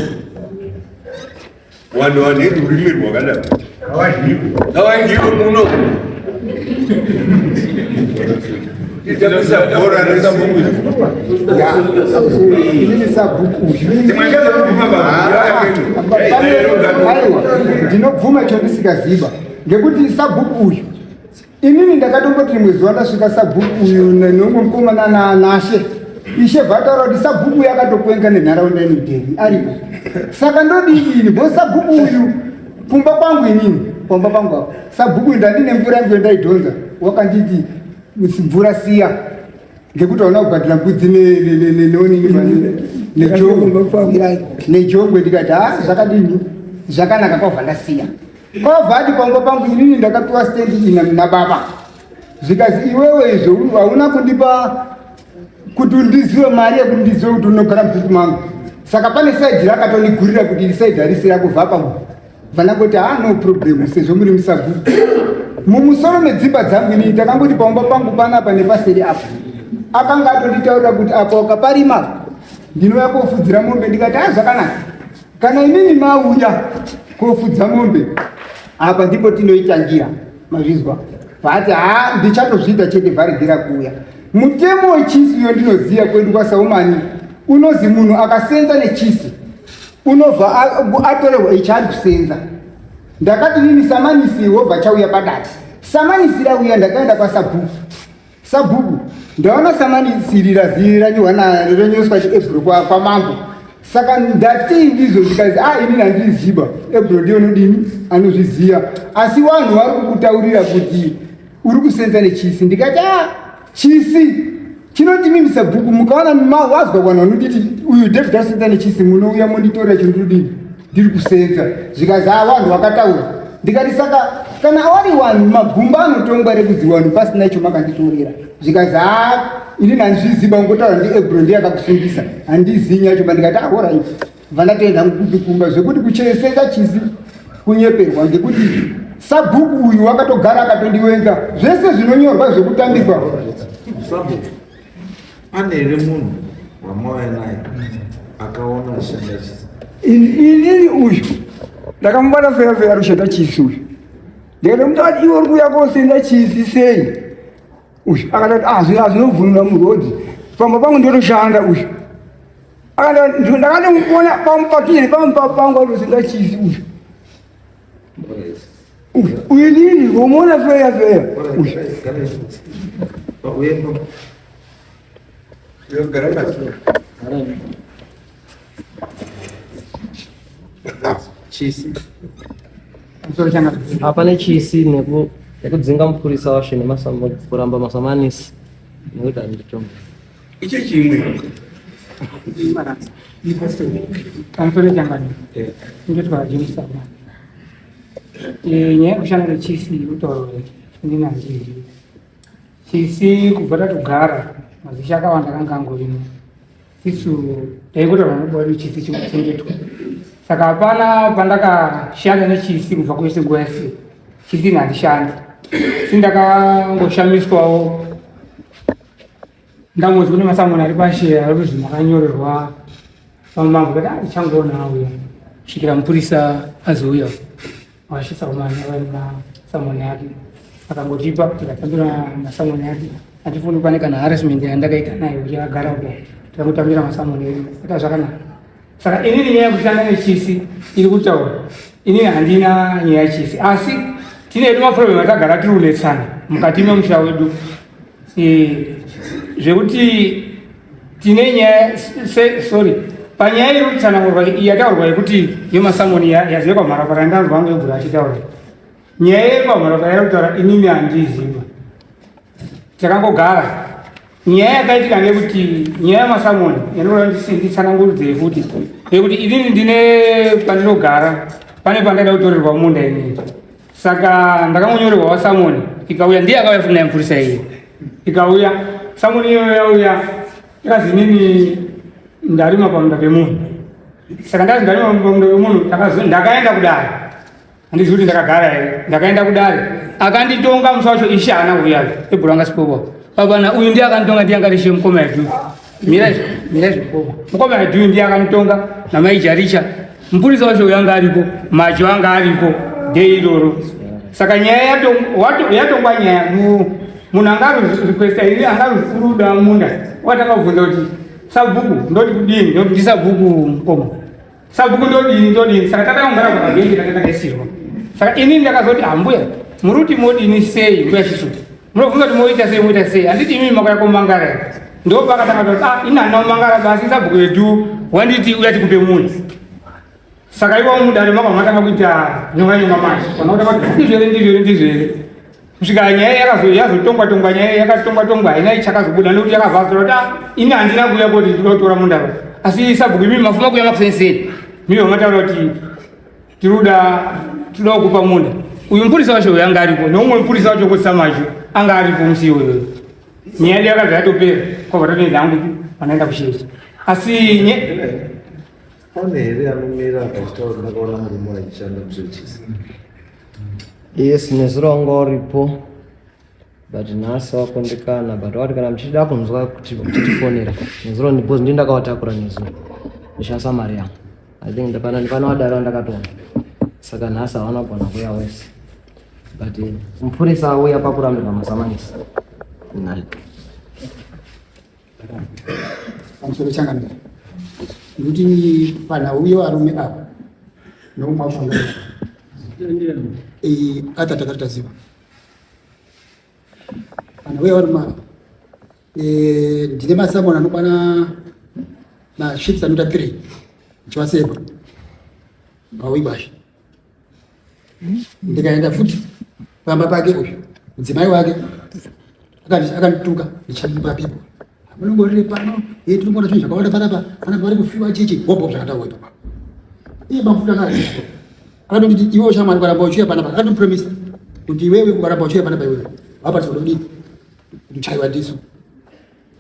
Speaker 5: Vanhu vane rurimi rwakadaro havadyiwe muno. Titambisa bhora resabhuku.
Speaker 6: Inini sabhuku uyu. Aiwa, ndinobvuma icho ndisikaziva ngekuti sabhuku uyu inini ndakatomboti rimwe zuva ndasvika sabhuku uyu neumwe mukomana nashe ishe bvataura kuti sabhuku uyu akatokwenga nenharaunda ino Devi aripo. Saka ndodii ini bo sabhuku uyu kumba kwangu inini pamba pangu apo sabhuku uyu ndandine mvura yangu yandaidhonza wakanditi mvura siya ngekuti hauna kubhadhira mbudzi nejongwe. Ndikati ha zvakadini zvakanaka kwabva ndasiya. Kwabva ati pamba pangu inini ndakapiwa stendi ina nababa zvikazi iwewe izvo hauna kundipa kuti undiziwe mari yekuti ndiziwe kuti unogara mubhuku mangu. Saka pane saidhi rakatondigurira kuti iri saidhi harisi rako bva pangu. Bva ndangoti ha no problem sezvo muri musabhuku. Mumusoro medzimba dzangu inini takangoti paumba pangu panapa nepaseri apa. Akanga atonditaurira kuti apa ukaparima Ndinouya kofudzira mombe. Ndikati a zvakanaka, kana imimi mauya kofudza mombe apa ndipo tinoitangira. Mazvizwa? Vati ha, ndichatozviita chete, vharegera kuuya. Mutemo wechisi uyo ndinoziva kwedu kwaSaumani unozi munhu akasenza nechisi unobva atorerwa ichaari kusenza. Ndakati nini samanisi wobva chauya padati. Samanisi rauya, ndakaenda kwasabhuku. Sabhuku, ndaona samanisi riraziri ranyorwa renyoreswa chiebro kwamambo. Saka ndati ndizvo, ndikazi a inini handiziba ebro ndiyo unodini anozviziva, asi vanhu vari kukutaurira kuti uri kusenza nechisi. Ndikati a chisi chinoti mimi sabhuku mukaona wazwa vanhu vanonditi uyu David asenza nechisi, munouya monditorera chindodini ndiri kusenza. Zvikazi a vanhu vakataura. Ndikati saka kana wari vanhu magumba anotongwa rekudzi vanhu pasina icho makanditorera. Zvikazi a inini handizviziba, ungotaura ndiebro ndiye akakusungisa, handizivi yacho. Ndikati ahorit, bva ndatoenda kukumba. Zvekuti kuchesenza chisi kunyeperwa, ngekuti sabhuku uyu wakatogara akatondiwenga zvese zvinonyorwa zvekutambirwa.
Speaker 2: Sabhuku, pane here munhu wamauya naye akaona achishanda chisi?
Speaker 7: Inini uyu ndakamubata feya feya rushanda chisi uyu. Ndikati mutati iwe uri kuuya kosenda chisi sei? Uyu akatati ah, zvinobvunura murodhi pamba pangu ndotoshanda. Uyu ndakatomuona padhuze pamba pangu atosenda chisi uyu. Uyu nini womuona feya feya uyu.
Speaker 2: Chisi.
Speaker 3: Hapana chisi nekudzinga mupurisa washe kuramba masamanisi nekuti handitongi.
Speaker 4: Icho chimwe.
Speaker 8: Pamusoro changani, ndotwa James Sabana. Nyaya yekushanda nechisi kutaura inini handizivi. Chisi kubva tatogara mazisha akawanda akanga angorimo. Sisu taingotaura nokuda chisi chikuchengetwa. Saka hapana pandakashanda nechisi kubva kwese nguva yese. Chisi handishandi. Si ndakangoshamiswawo ndangonzi kune masamoni ari pashe ari kuzi makanyorerwa pamambo kati ndichangoona auya kusvikira mupurisa azouya wasvitsa kumanya vane masamoni ake akangotipa tikatambira masamoni ake. Handifuni pane kana harassment yandakaita nayo kuti agara uko, tikangotambira masamoni edu ita zvakanaka. Saka inini nyaya yekushanda nechisi iri kutaura inini handina nyaya yechisi, asi tine edu maproblem atagara tiri kunetsana mukati memusha wedu. Zvekuti tine nyaya sorry, panyaya iri kutsanangurwa iyi yataurwa yekuti yemasamoni yazive kwamharapara, ndanzwa vangu yegura achitaura nyaya yekwamharapara iri kutaura, inini handiziva. Takangogara, nyaya yakaitika ndeyekuti nyaya yemasamoni yanoda nditsanangurudzei futi yekuti inini ndine pandinogara pane pandaida kutorerwa munda inini. Saka ndakangonyorerwa wasamoni ikauya, ndiye akauya futi naye mupurisa iyi ikauya samoni iyoyo yauya ikazi inini ndarima pamunda pemunhu. Saka ndazi ndarima pamunda pemunhu, ndakaenda kudare, handizivi kuti ndakagara here, ndakaenda kudare akanditonga musi wacho. Ishe haana kuuya, ebhuranga sipopo babana uyu ndiye akanditonga, ndiye angati ishe mukoma yedu mira mira zvimukoma mukoma yedu ndiye akanditonga namai Jaricha. Mupurisa wacho uyu anga aripo, macho anga aripo dei iroro. Saka nyaya yatongwa nyaya munhu anga requesta ini anga ruda munda watakabvunza kuti sabhuku ndoti kudini, ndoti ndisabhuku mukoma, sabhuku ndodini ndodini. Saka takangogara pakabhenji ranga takaisirwa. Saka inini ndakazoti ambuya muri kuti modini sei, mbuya Chisu munobvunza kuti moita sei moita sei, handiti imimi makauya komangara here? Ndo pakatanga kuti ah, ini handina kumangara basi, sabhuku yedu wanditi uya tikupe munhu. Saka ivo mudare maka matanga kuita nyonga nyonga manje kana kuti vakati ndizvo here ndizvo here ndizvo here, kusvika nyaya yazotongwa tongwa, nyaya yakatongwa tongwa haina ichakazobuda nekuti yakavhazwa kuti ah, ini handina kuuya koti ndinoda kutora munda asi sabhuku imimi mafuma kuuya makusensei mimi vamataura kuti tiruda tinoda kukupa munda uyu. Mupurisa wacho uyu anga aripo neumwe mupurisa wacho kutsamacho anga aripo musi iwoyo. Nyaya yedu yakabva yatopera kwabva tatoenda hangu panaenda kushecha asi
Speaker 2: Pane here anomira akachitaura ndakaona murume achishanda musechisi?
Speaker 3: Yes, nezuro wanga uripo. But nhasi wakundikana, but wati kana muchida kunzwa kuti muchitifonera nezuro, because ndini ndakavatakura nezuro ndishandisa mari yangu. I think ndapana ndipana wadaro ndakatoona, saka nhasi hawana kugona kuuya wese, but mupurisa auya pakurambirwa masamanisi naye.
Speaker 5: Pamusoro changamire, nekuti panhau yevarume ava noumwe wafunga ata takati taziva panhau yevarume ava, ndine masamoni anokwana maships anoita 3 ndichivaseva paWibasha. Ndikaenda futi pamba pake, uyu mudzimai wake akandituka ndichimupa people, munongorire pano ye tiri kuona zvinhu zvakawanda panapa, panapa vari kufiwa chichi hobho zvakataurwa ipapo. Iye mafuta akati akatonditi, iwe ushamwari ukaramba uchiuya panapa, akandipromisa kuti iwewe ukaramba uchiuya panapa iwewe wapati kudii kuchaiwa ndisu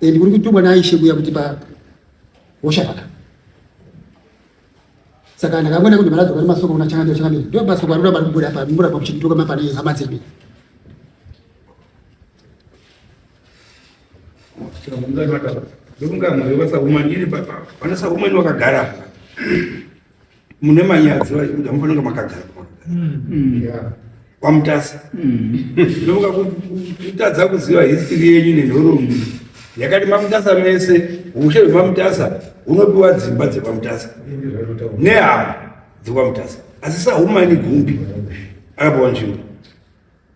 Speaker 5: and uri kutumwa naishe kuya kuti pa hosha paka. Saka ndakangoenda kuti maradzoka nemasoko kuna changamire. Changamire, ndo masoko ari kuramba ari kubuda pa muramba muchindituka mapane hama dzenyu.
Speaker 4: Ndokunga mwoyo waSaumani iri pana Saumani wakagara mune manyadzi kuti hamufanira kunge makagara kwaMutasa. Ndokunga kutadza kuziva history yenyu nenhoroondo yakati maMutasa mese. Ushe hwemaMutasa hunopiwa dzimba dzekwaMutasa nehama dzekwaMutasa, asi Saumani Gumbi akapiwa nzvimbo.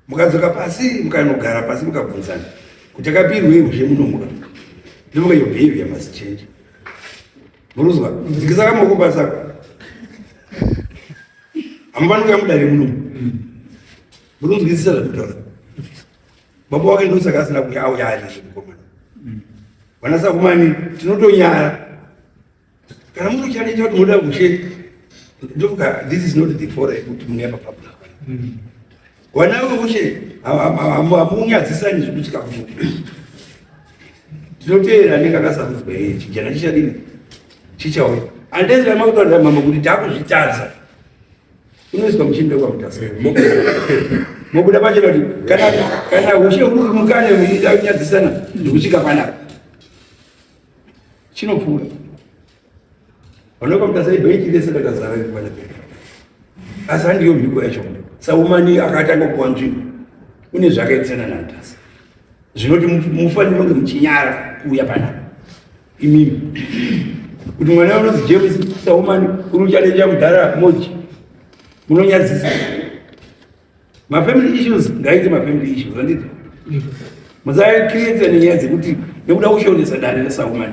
Speaker 4: Mukadzoka pasi, mukanogara pasi, mukabvunzana kuti akapirwei ushe munomuka, ndomuka your behavior must change. Muruzwa dzikisa kamoko basa, hamufaniri kuya mudare munomu. Murunzwisisa zvandikutaura? Baba wake ndosaka asina kuya, auya ari mukomana. Vana Sakumani tinotonyara kana muri kuchalenja kuti munoda ushe. Ndofuka this is not the forum kuti munouya papublic. Vana veushe hamunyadzisani zvekusvika kuno. Tinoteera anenge akasarudzwa iye, chijana chichadini chichauya. Handezi ramakutaurira mama kuti takuzvitadza, unoiswa muchinda kwaMutasa, mobuda pachena kuti kana ushe huri mukane muchida kunyadzisana zvekusvika panapa chinopfuura. Vanopa Mutasa ibhenji rese rakazara panapa, asi handiyo mhiko yacho. Saumani akatanga kuwa nzvimbo, une zvakaitisana naMutasa zvinoti mufanire kunge muchinyara kuuya panapa imimi, kuti mwana unonzi James Saumani uri uchalenja mudhara moji. Munonyadzisa. Mafamily issues ngaite mafamily issues, handiti? Musacreate nenyaya dzekuti nekuda kushonesa dare reSaumani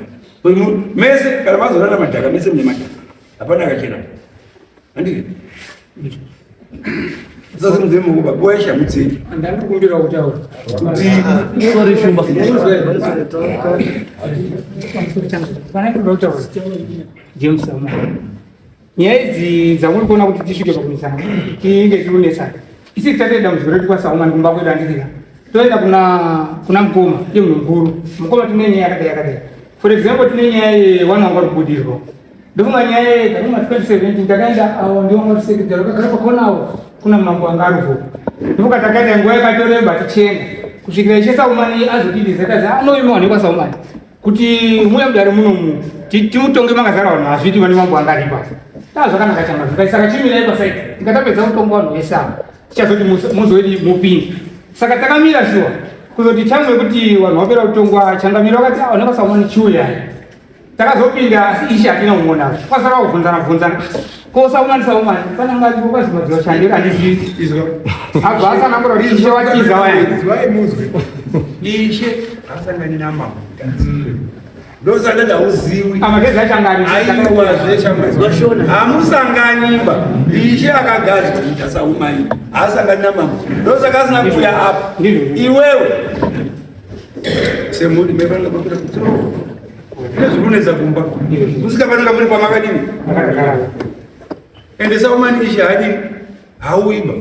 Speaker 4: mese. Kana mazorana madhaka mese, mune madhaka, hapana akachena, handiti? Musasimudze maoko, buwai shamhu dzenyu.
Speaker 8: Ndandikumbira kutaura.
Speaker 3: Sorry, Shumba.
Speaker 8: Panandikuda kutaura James Samuel, nyaya idzi dzamuri kuona kuti tisvike pakunesana, tinge tiri kunesana isi tatoenda dambudziko redu kwaSaumani kumba kwedu, handitika? Toenda kuna mukoma, iye munhu mukuru. Mukoma, tine nyaya yakadai yakadai. For example, tine nyaya yewana wanga uri kubudirwa. Ndofunga nyaya yekaruma 2017 takaenda, avo ndiwo wanga uri secretary wakagara pakonawo kuna mambo anga aripo. Ndofunga takaita nguva yakatoreba tichienda kusvikira ishe Saumani azotidizekazi anoimawa nekwaSaumani kuti muya mudare munomu timutonge makazara vanhu. Hazviti vane mambo anga aripo, asi taa zvakanaka changa. Saka chimirai pasaidi, tikatapedza kutonga vanhu vese ava, tichazoti muzodi mupinde. Saka takamira shuwa kuzoti changu yekuti vanhu vapera kutongwa, changamira vakati vanhu vaSaumani chiuyai. Takazopinda, asi ishe hatina kumuona. Kwasara kubvunzana bvunzana, ko Saumani, Saumani pana ngati kwazimadziwa chandira handizivi. Abva asanangura kuti ishe watiza waya.
Speaker 4: Izwai muzwe. Ishe asangani namambo. Ndosaka hauziwi.
Speaker 8: Amagezi achangani.
Speaker 4: Aiwa zveshamwari. Hamusanganiba. Ishe akagadzwa kuita Saumani. Haasangani namambo. Ndosaka asina kuuya apa.
Speaker 8: Ndizvo.
Speaker 4: Iwewe semhuri mefanira makuita kuti nezvikunetsa kumba musikafanira muri pamakadini.
Speaker 8: Akagara.
Speaker 4: Ende Saumani ishe hadini hauiba,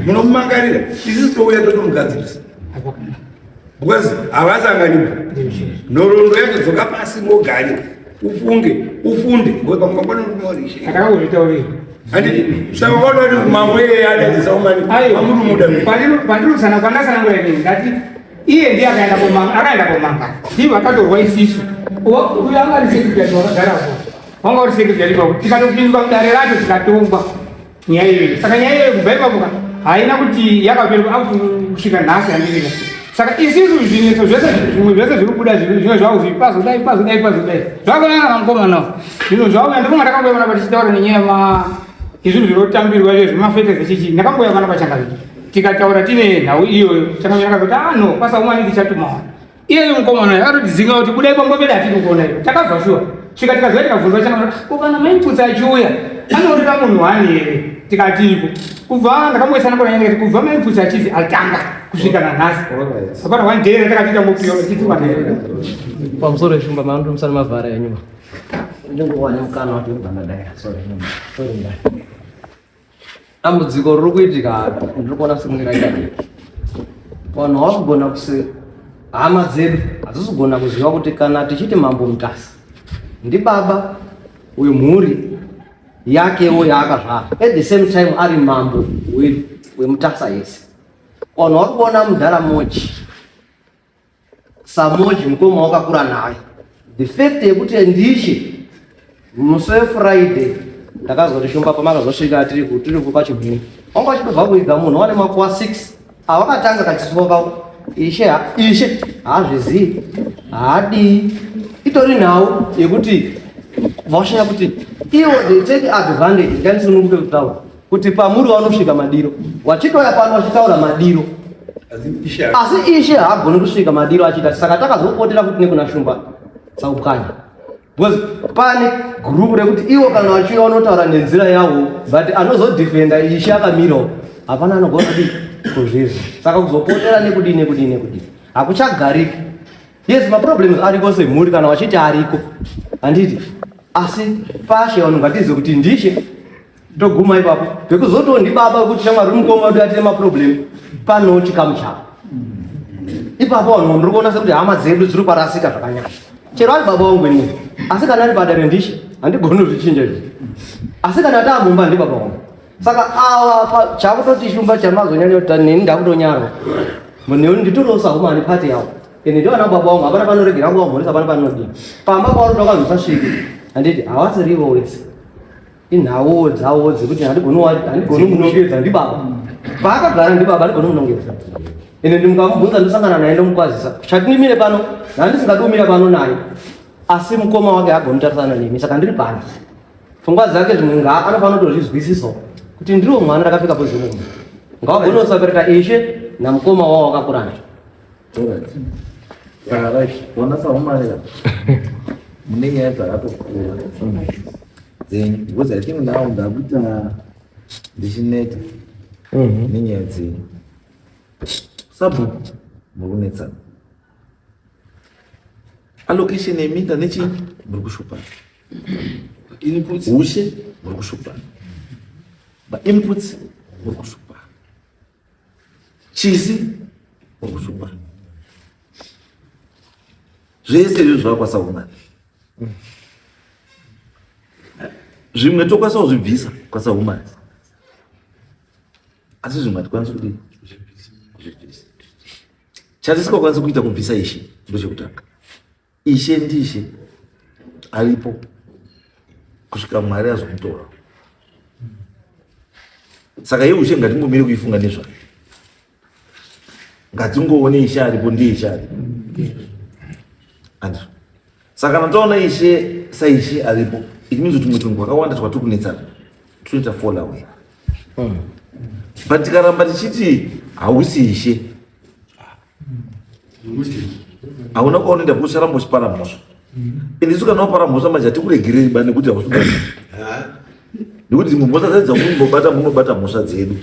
Speaker 4: munomumangarira, isusu touya totomugadzirisa because havasanganiba. Nhoroondo yacho dzoka pasi mogare ufunge ufunde pamangwana.
Speaker 8: Takakuzvitaurira.
Speaker 4: Handiti saka kwaona kuti mambo iyeye adaidza Saumani amurumuda.
Speaker 8: Pandirusana kwandasanangura inini ndati Iye ndiye akaenda komanga, akaenda komanga. Ndivo vakatorwa isisu. Uyo anga ari secretary wakagarapo. Wanga uri secretary ipapo. Tikatopinzwa mudare racho tikatongwa nyaya iyoyo. Saka nyaya iyoyo kubva ipapo ka haina kuti yakapera kusvika nhasi handivika. Saka isisu zvinetso zvese zvimwe zvese zviri kubuda zvimwe zvavo zvi pazodai pazodai pazodai. Zvakanaka na mukomana. Zvino zvauya ndifunga ndakambouya panapa tichitaura nenyaya yema izvinhu zvinotambirwa izvo zvemafete zvechichi. Ndakambouya panapa changamire. Tikataura tine nhau iyoyo. Changamire akazoti ah no kwasaumani tichatumawo. Iyeyo mukomana uyo akatodzinga kuti budai pamba pedu hatidi kuona iyo. Takabva shuwa. Svika tikaziva tikabvunzwa changamire ko kana mai Mupfutsa achiuya anorira munhu wani here? Tikatiiko. Kubva ndakamboisana kona ndikati kubva mai Mupfutsa achizi atanga kusvika nanhasi. Hapana one day ratakati tambopiwa tichitukwa naye.
Speaker 3: Pamusoro yeshumba mando musana mavhara yenyuma. Ndingowana mukana wacho ndobva ndadaya. Sorry. Sorry ndaya. Dambudziko riri kuitika ndiri kuona sekunge raita vanhu vakugona kuse hama dzedu hadzisi kugona kuziva kuti kana tichiti mambo Mutasa ndibaba wemhuri yakewo yaakazvara at the same time ari mambo weMutasa yese. Vanhu vari kuona mudhara Moji saMoji mukoma wakakura naye. The fact yekuti ndishe musi weFriday ndakazoti shumba pamakazosvika tiri tiri pachimhini wanga uchitobva kuiga munhu wane makuva 6 awakatanga kachisuwa kako ishe ishe haazvizii haadii itori nhau yekuti vashaya kuti ivo they take advantage ndikanisununguke kutaura kuti pamuri vanosvika madiro wachitouya pano vachitaura madiro asi ishe haagoni kusvika madiro achiita saka takazopotera futi nekuna shumba saupwanya because pane group rekuti ivo kana vachiuya vanotaura nenzira yavo but anozodefenda ishe akamirawo hapana anogona kudii kuzvizwa saka kuzopotera nekudii nekudii nekudii hakuchagariki. Yes, maproblems ariko semhuri kana vachiti ariko handiti, asi pashe vanhu ngatizive kuti ndishe toguma ipapo pekuzotiwo ndibaba wekuti shamwari mukoma wedu atine maproblem pano chikamu chavo ipapo vanhu ndiri kuona sekuti hama dzedu dziri kwarasika zvakanyanya. Chero ari baba wangu inini, asi kana ari padare ndishe handigoni kuzvichinja izvi, asi kana taamumba ndibaba wangu. Saka ava chakutoti shumba chamazonyanya kuti neni ndakutonyarwa neni nditoriwo sahumani pati yavo ende ndivana baba vangu hapana panoregera kuvamhoresa hapana panodii pamba pauri ndakazosasvike handiti havasirivo wese inhauwo dzavo dzekuti handigoni munongedza ndibaba paakagara ndibaba handigoni munongedza ende ndimukamubvunza ndosangana naye ndomukwazisa chatindimire pano handisingadi kumira pano naye asi mukoma wake haagoni kutarisana nemi saka ndiri pano pfungwa dzake zvimwe nga anofanira kutozvizwisisawo kuti ndiriwo mwana ndakapfeka pozi munhu ngawagone kusapereka ishe namukoma wavo wakakura naye.
Speaker 2: Saka right, ona sahumarira mune nyaya dzakatokura dzenyu because I think now ndakuita ndichineta nenyaya dzenyu. Sabhuku muri kunetsana. Allocation yeminda nechii muri kushupana. Ushe muri kushupana. Mainputs muri kushupana. Chisi muri kushupana. Zvese izvi zvakwasaumana. Zvimwe tokwanisa kuzvibvisa kwasaumana. Asi zvimwe hatikwanisi kudii? Kuzvibvisa. Chatisingakwanisi kuita kubvisa ishe ndochekutanga. Ishe ndishe aripo kusvika Mwari azomutora. Saka iye ushe ngatingomire kuifunga nezvayo. Ngatingoone ishe aripo ndiye ishe aripo. Andizvo. Saka kana taona ishe saishe aripo, it means kuti tumwe twakawanda twatiri kunetsana tunoita fall away. But tikaramba tichiti hausi ishe, hauna kwaunoenda because ucharamba uchipara mhosva. Ende isu kana wapara mhosva manje hatikuregereri ba nekuti hausi kuda. Nekuti dzimwe mhosva dzacho dzamunombobata munobata mhosva dzedu.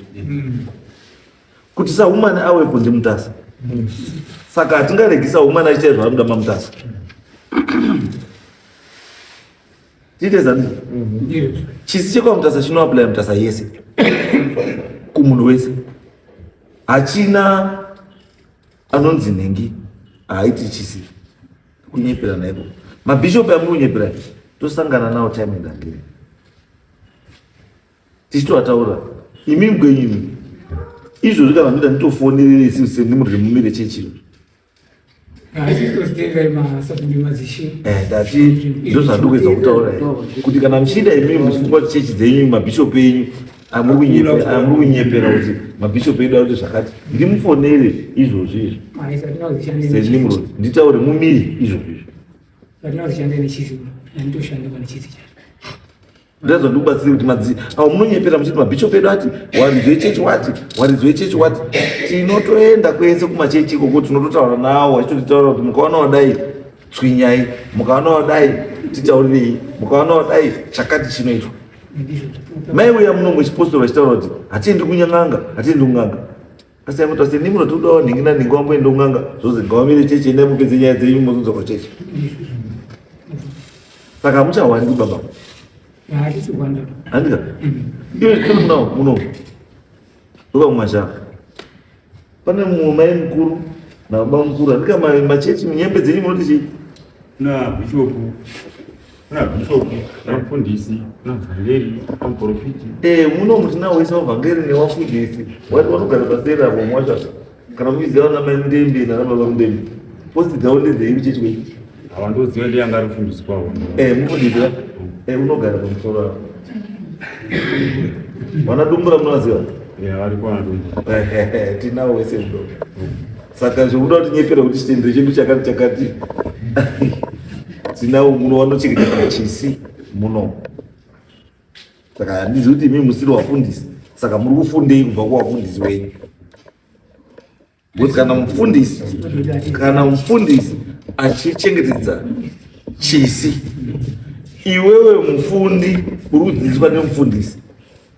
Speaker 2: Kuti sahumani awepo ndiMutasa. Saka hatingaregi sahumani achiita zvaanoda maMutasa. Tiite zani. Chisi chekwaMutasa chinoapply Mutasa yese. Kumunhu wese. Hachina anonzi nhingi haaiti chisi. Kunyepera naiko. Mabhishopu amuri kunyepera tosangana nawo time and again. Tichitoataura imi kwenyu imi. Izvozvi kana ndoda nditofonerere isi sendimuri mumire chechi. Eh, ndati ndozvandikuedza kutaura kuti kana muchiida imimi muchifunga kuti chechi dzenyu mabhishopu enyu amuri kunyepera kuti mabhishopu edu akuti zvakati ndimufonere izvozvi izvo senimrod nditaure mumiri izvozvi izvo Ndazo ndikubatsire kuti madzi awo munonyepera muchiti mabishop edu ati waridzi wechechi wati waridzi wechechi wati tinotoenda kwese kumachechi ikoko tinototaura nawo vachitotitaura kuti mukaona wadai tswinyai mukaona wadai titaurirei mukaona wadai chakati chinoitwa mai uya muno muchipostori vachitaura kuti hatiendi kunyan'anga hatiendi kun'anga asi yamuti asi ndimi munotodawo nhingi nanhingi wamboenda kun'anga zvozi ngawamire chechi endai mupedze nyaya dzenyu mozodzoka chechi saka hamuchahwandi baba handika iyo tiri munawo muno ndoka mumashaka pane mumwe mai mukuru nababa mukuru handika machechi nyembe dzenyu munoti chii
Speaker 1: kuna bhishopu kuna bhishopu kuna mufundisi kuna muvhangeri kuna muprofiti
Speaker 2: eh muno mutina wese wavhangeri newafundisi wati vanogara paseri apo mwasha kana muchiziva vana mai mudembi nana baba mudembi posti dzavo ndedzei kuchechi kwenyu
Speaker 1: havandoziva ndiye anga ari mufundisi kwavo
Speaker 2: eh mufundisi ka eh unogara pamusoro apo vana dumbura munovaziva
Speaker 1: eh variko vana dumbura
Speaker 2: eh tinawo wese muno saka zvekuda kuti nyepera kuti chitendero chedu chakati chakati tinawo muno vanochengetedza chisi muno saka handizi kuti imi musiri wafundisi saka muri kufundei kubva kuwafundisi wenyu because kana mufundisi kana mufundisi achichengetedza chisi iwewe mufundi uri kudzidziswa nemufundisi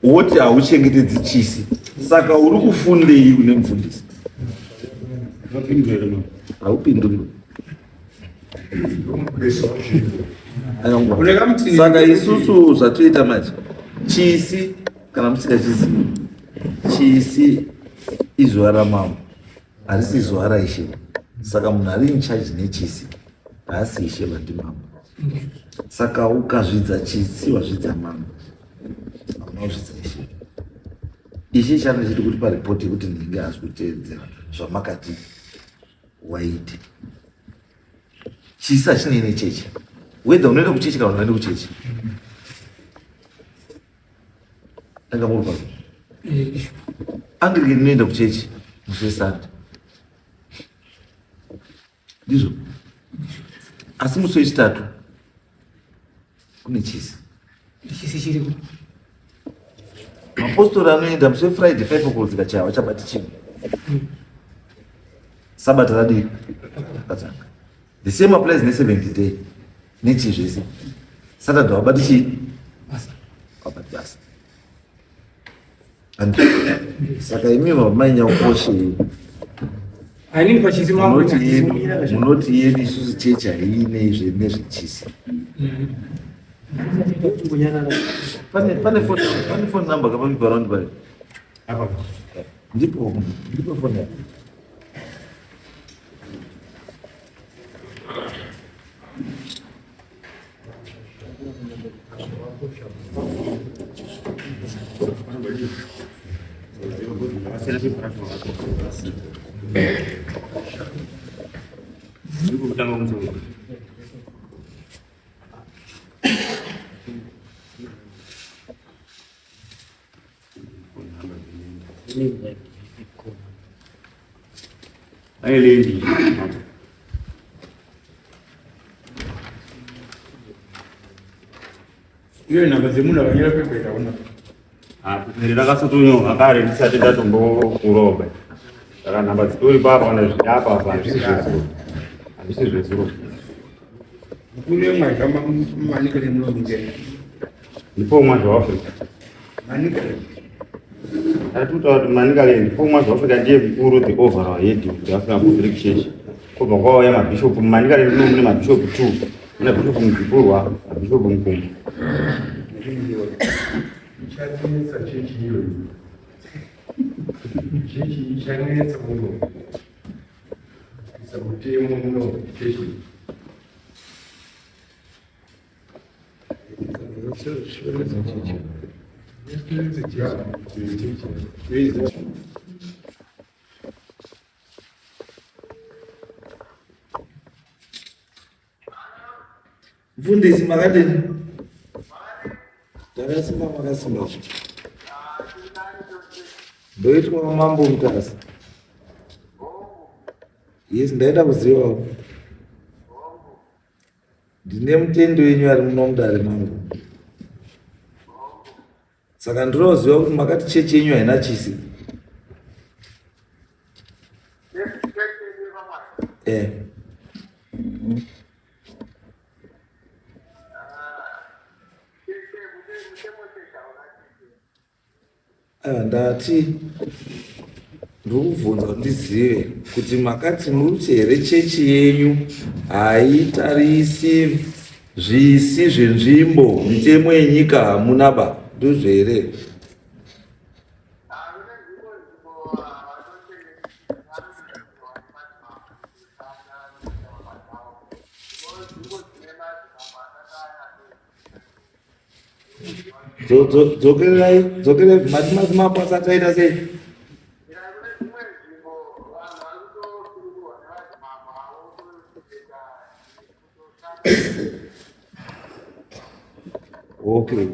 Speaker 2: woti hauchengetedzi chisi saka uri kufundei kune mufundisi haupinduri saka isusu zvatoita manje chisi kana musingachizivi chisi izuva ramambo harisi zuva raishe saka munhu ari incharge nechisi haasi ishe vandimambo saka ukazvidza chisi wazvidza mambo hauna kuzvidza ishe ishe chano chiri kuti paripoti yekuti ndinge haasi kuteedzera zvamakati waite chisi hachinei nechechi whether unoenda kuchechi kana unoenda kuchechi anga muri pano eh. anglican inoenda kuchechi musi wesande ndizvo asi musi wechitatu kune chisi
Speaker 8: chisi chiriko
Speaker 2: mapostori anoenda musi wefriday 5 o'clock dzikachaya vachabati chinhu sabata radii ratanga the same applies neseventh day nechii zvese saturday wabati chii wabati basa saka imi vamai nyaukoshe munoti yedu isusu chechi haiine nezvechisi pane phone number kapapipa round pale ndipo ndipo phone yako
Speaker 1: Aelendi.
Speaker 4: Iyo nhamba dzemunhu akanyora pepa iri hauna.
Speaker 1: Ah, iri rakasotonyorwa kare ndisati ndatombokuroba. Saka nhamba dzitori papa kana zviri apa apa hazvisi zvezuro. Hazvisi zvezuro.
Speaker 4: Kune mwazha manikere munomungena.
Speaker 1: Ndipo mwazha waAfrica.
Speaker 4: Manikere.
Speaker 1: Atutaura kuti Manicaland ndipo mwazha waAfrica ndiye mukuru the overall head of the African Apostolic Church. Kobva kwauya mabishop muManicaland muno mune mabishop 2. Muna bishop Mudzipurwa nabishop Mukumbu.
Speaker 6: Ichanetsa chechi iyoyi. Chechi ichanetsa muno. Kuisa mutemo muno chechi. Chechi.
Speaker 2: Mfundisi makadini? Takasimba makasimba. Ndoitwa mambo Mutasa. Yes, ndaida kuzivawo. Ndine mutendi wenyu ari muno mudare mangu. Saka ndinoziva kuti makati chechi yenyu haina chisi. Eh. Aiwa ndati ndiri kubvunza kuti ndizive kuti makati muri kuti here chechi yenyu haitarisi zvisi zvenzvimbo mitemo yenyika hamuna ba ndizvo here? Dzokerai, dzokerai, mati madzimambo asati aita sei? Okay.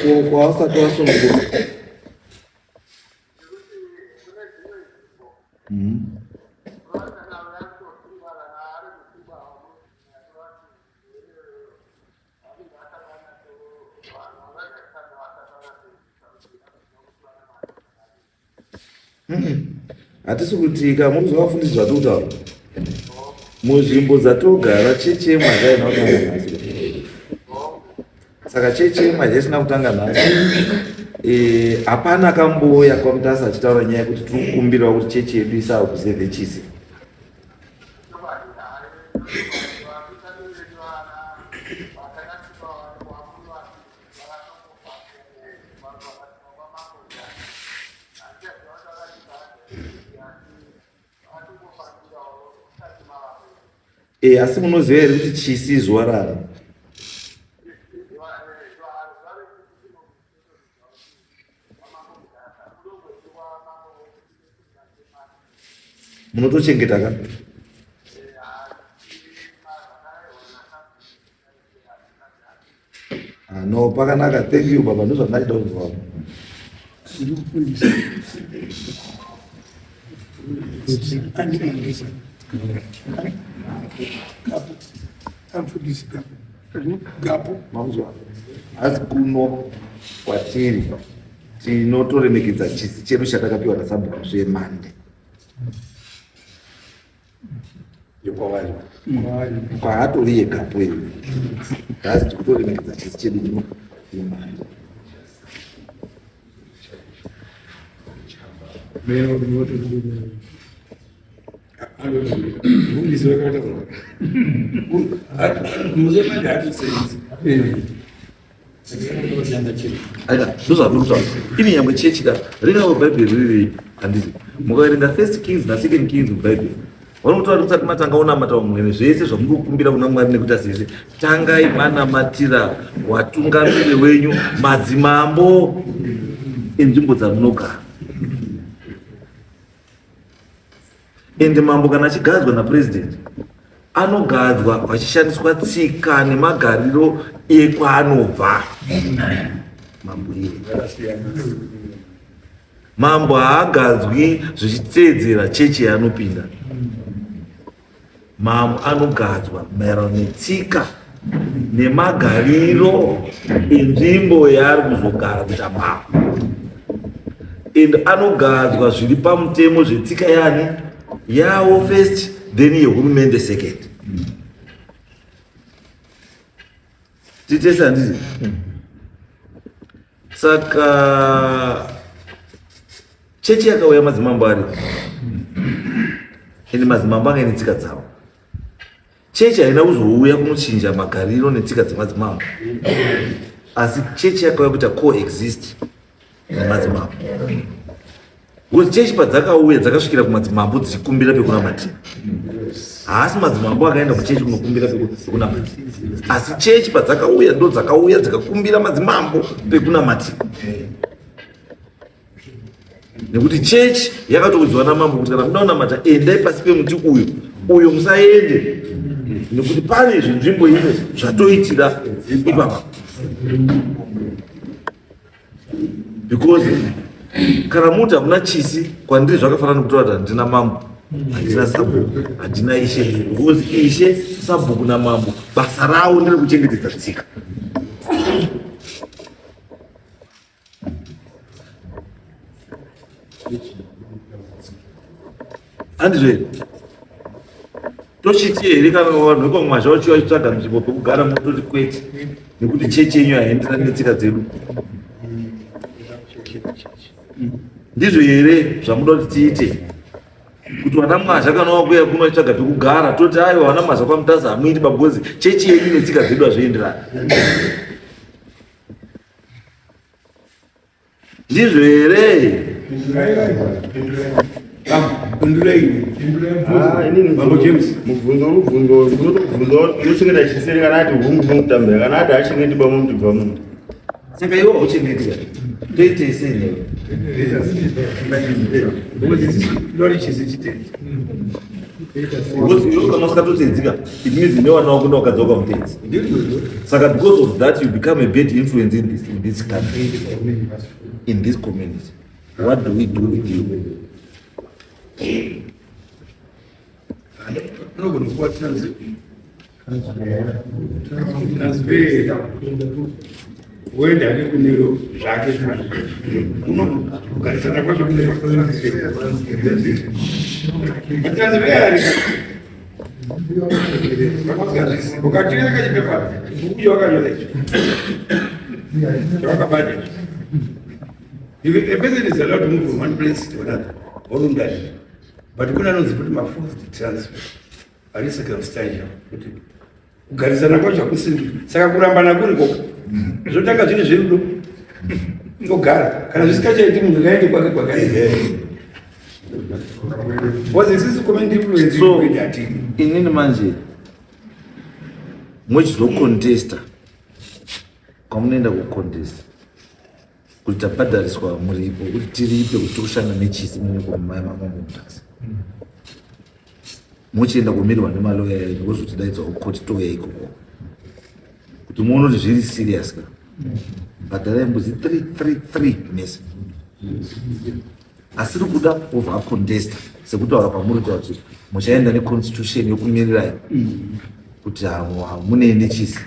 Speaker 2: Ko kwausati wasununguka. Hatisi kuti ka muri kuzovafundisi zvatiri kutaura munzvimbo dzatogara chechi yemwazha haina kutanga nhasi saka chechi yemwazha isina kutanga nhasi eh, hapana kambouya kwamutasa achitaura nyaya yekuti tiri kukumbirawo kuti chechi yedu isaobserve chisi E, asi munoziva here kuti chisi izuva rani? Munotochengeta ka? Ah, no pakanaka thank you baba ndozvandachida kunzwa Mamuzwa asi kuno kwatiri tinotoremekedza chisi chedu chatakapiwa nasabhuku zvemande yekwavari kwaatori yegapo iyo nhasi tikutoremekedza chisi chedu kuno yemari Ndozvandiri kutaura ini nyangwe chechi ka ringava bhaibheri riri handiti mukaverenga first kings nasecond kings mubhaibheri vanotaura kuti musati matanga unamata vamwene zvese zvamuri kukumbira kuna mwari nekuita sese tangai manamatira watungamiri wenyu madzimambo enzvimbo dzamunogara Ende mambo kana achigadzwa napresident anogadzwa pachishandiswa tsika nemagariro ekwaanobva mambo iye. Mambo haagadzwi zvichiteedzera chechi yaanopinda. Mambo anogadzwa maererano netsika nemagariro enzvimbo yaari kuzogara kuita mambo and anogadzwa zviri pamutemo zvetsika yani yawo first then yehurumende second titese handiti saka chechi yakauya madzimambo ari ende madzimambo anga ine tsika dzavo chechi haina kuzouya kunochinja magariro netsika dzemadzimambo asi chechi yakauya kuita coexist nemadzimambo because chechi padzakauya dzakasvikira kumadzimambo dzichikumbira pekunamatira haasi madzimambo akaenda kuchechi kunokumbira pekunamatira asi chechi padzakauya ndo dzakauya dzikakumbira madzimambo pekunamatira. Nekuti chechi yakatoudzwa namambo kuti kana muda kunamata endai pasi pemuti uyu, uyo musaende nekuti pane zvinzvimbo ino zvatoitira ipapa. Because kana muti hamuna chisi kwandiri zvakafanana nekutora kuti handina mambo, handina sabhuku, handina ishe. Because ishe, sabhuku namambo basa ravo nderekuchengetedza tsika. Handizvo here? Tochiti here kana vanhu vekwamwazha vachiuya vachitsvaga nzvimbo pekugara mototi kwete nekuti chechi yenyu haienderani netsika dzedu. Ndizvo here zvamuda kuti tiite? Kuti vana mwazha kana wakuya kuno vachitsvaga pekugara toti aiwa vana mwazha kwaMutasa hamuiti bagozi chechi yenyu netsika dzedu hazvienderani. Ndizvo here?
Speaker 1: Mambo James, mubvunzo uri kubvunzwa unotobvunza unochengeta chiseri kana ati hungu unokutambira kana ati hachengeti baba mutibva munhu.
Speaker 2: Saka iwe hauchengeti ka? Toitei sei newe? Because iwe kana usikatotedzika it means nevana vako ndovakadzi vakamutedzi. Saka because of that you become a bad influence in this country, in this community. What do we do with you?
Speaker 4: Unogona kuva transfer woenda hake kunero zvake unogarisana kwacho ukatireka kachipepa bhuku chawakanyora icho chawakabata icho. If a person is allowed to move from one place to another voluntarily, but kune anonzi kuti maforced transfer ari circumstantial kuti kugarisana kwacho hakusiri saka kurambana kuri koko zvotanga zviri zverudo ngogara kana zvisikachaiti munhu ngaende kwake kwakae was isusu comment influence
Speaker 2: So inini manje mochizocontesta kwamunoenda kucontesta kuti tabhadhariswa muripo kuti tiripe kuti tikushanda nechisi munekomamamamutasa mochienda kumirwa nemaloya enyu vozotidaidzawo kukoti touya ikoko kuti muone kuti zviri serious ka bhadharai mbudzi 333 mese asiri kuda obva acontesta sekutaura kwamuri kuita kuti muchaenda neconstitution yokumirirai kuti hamunei nechisi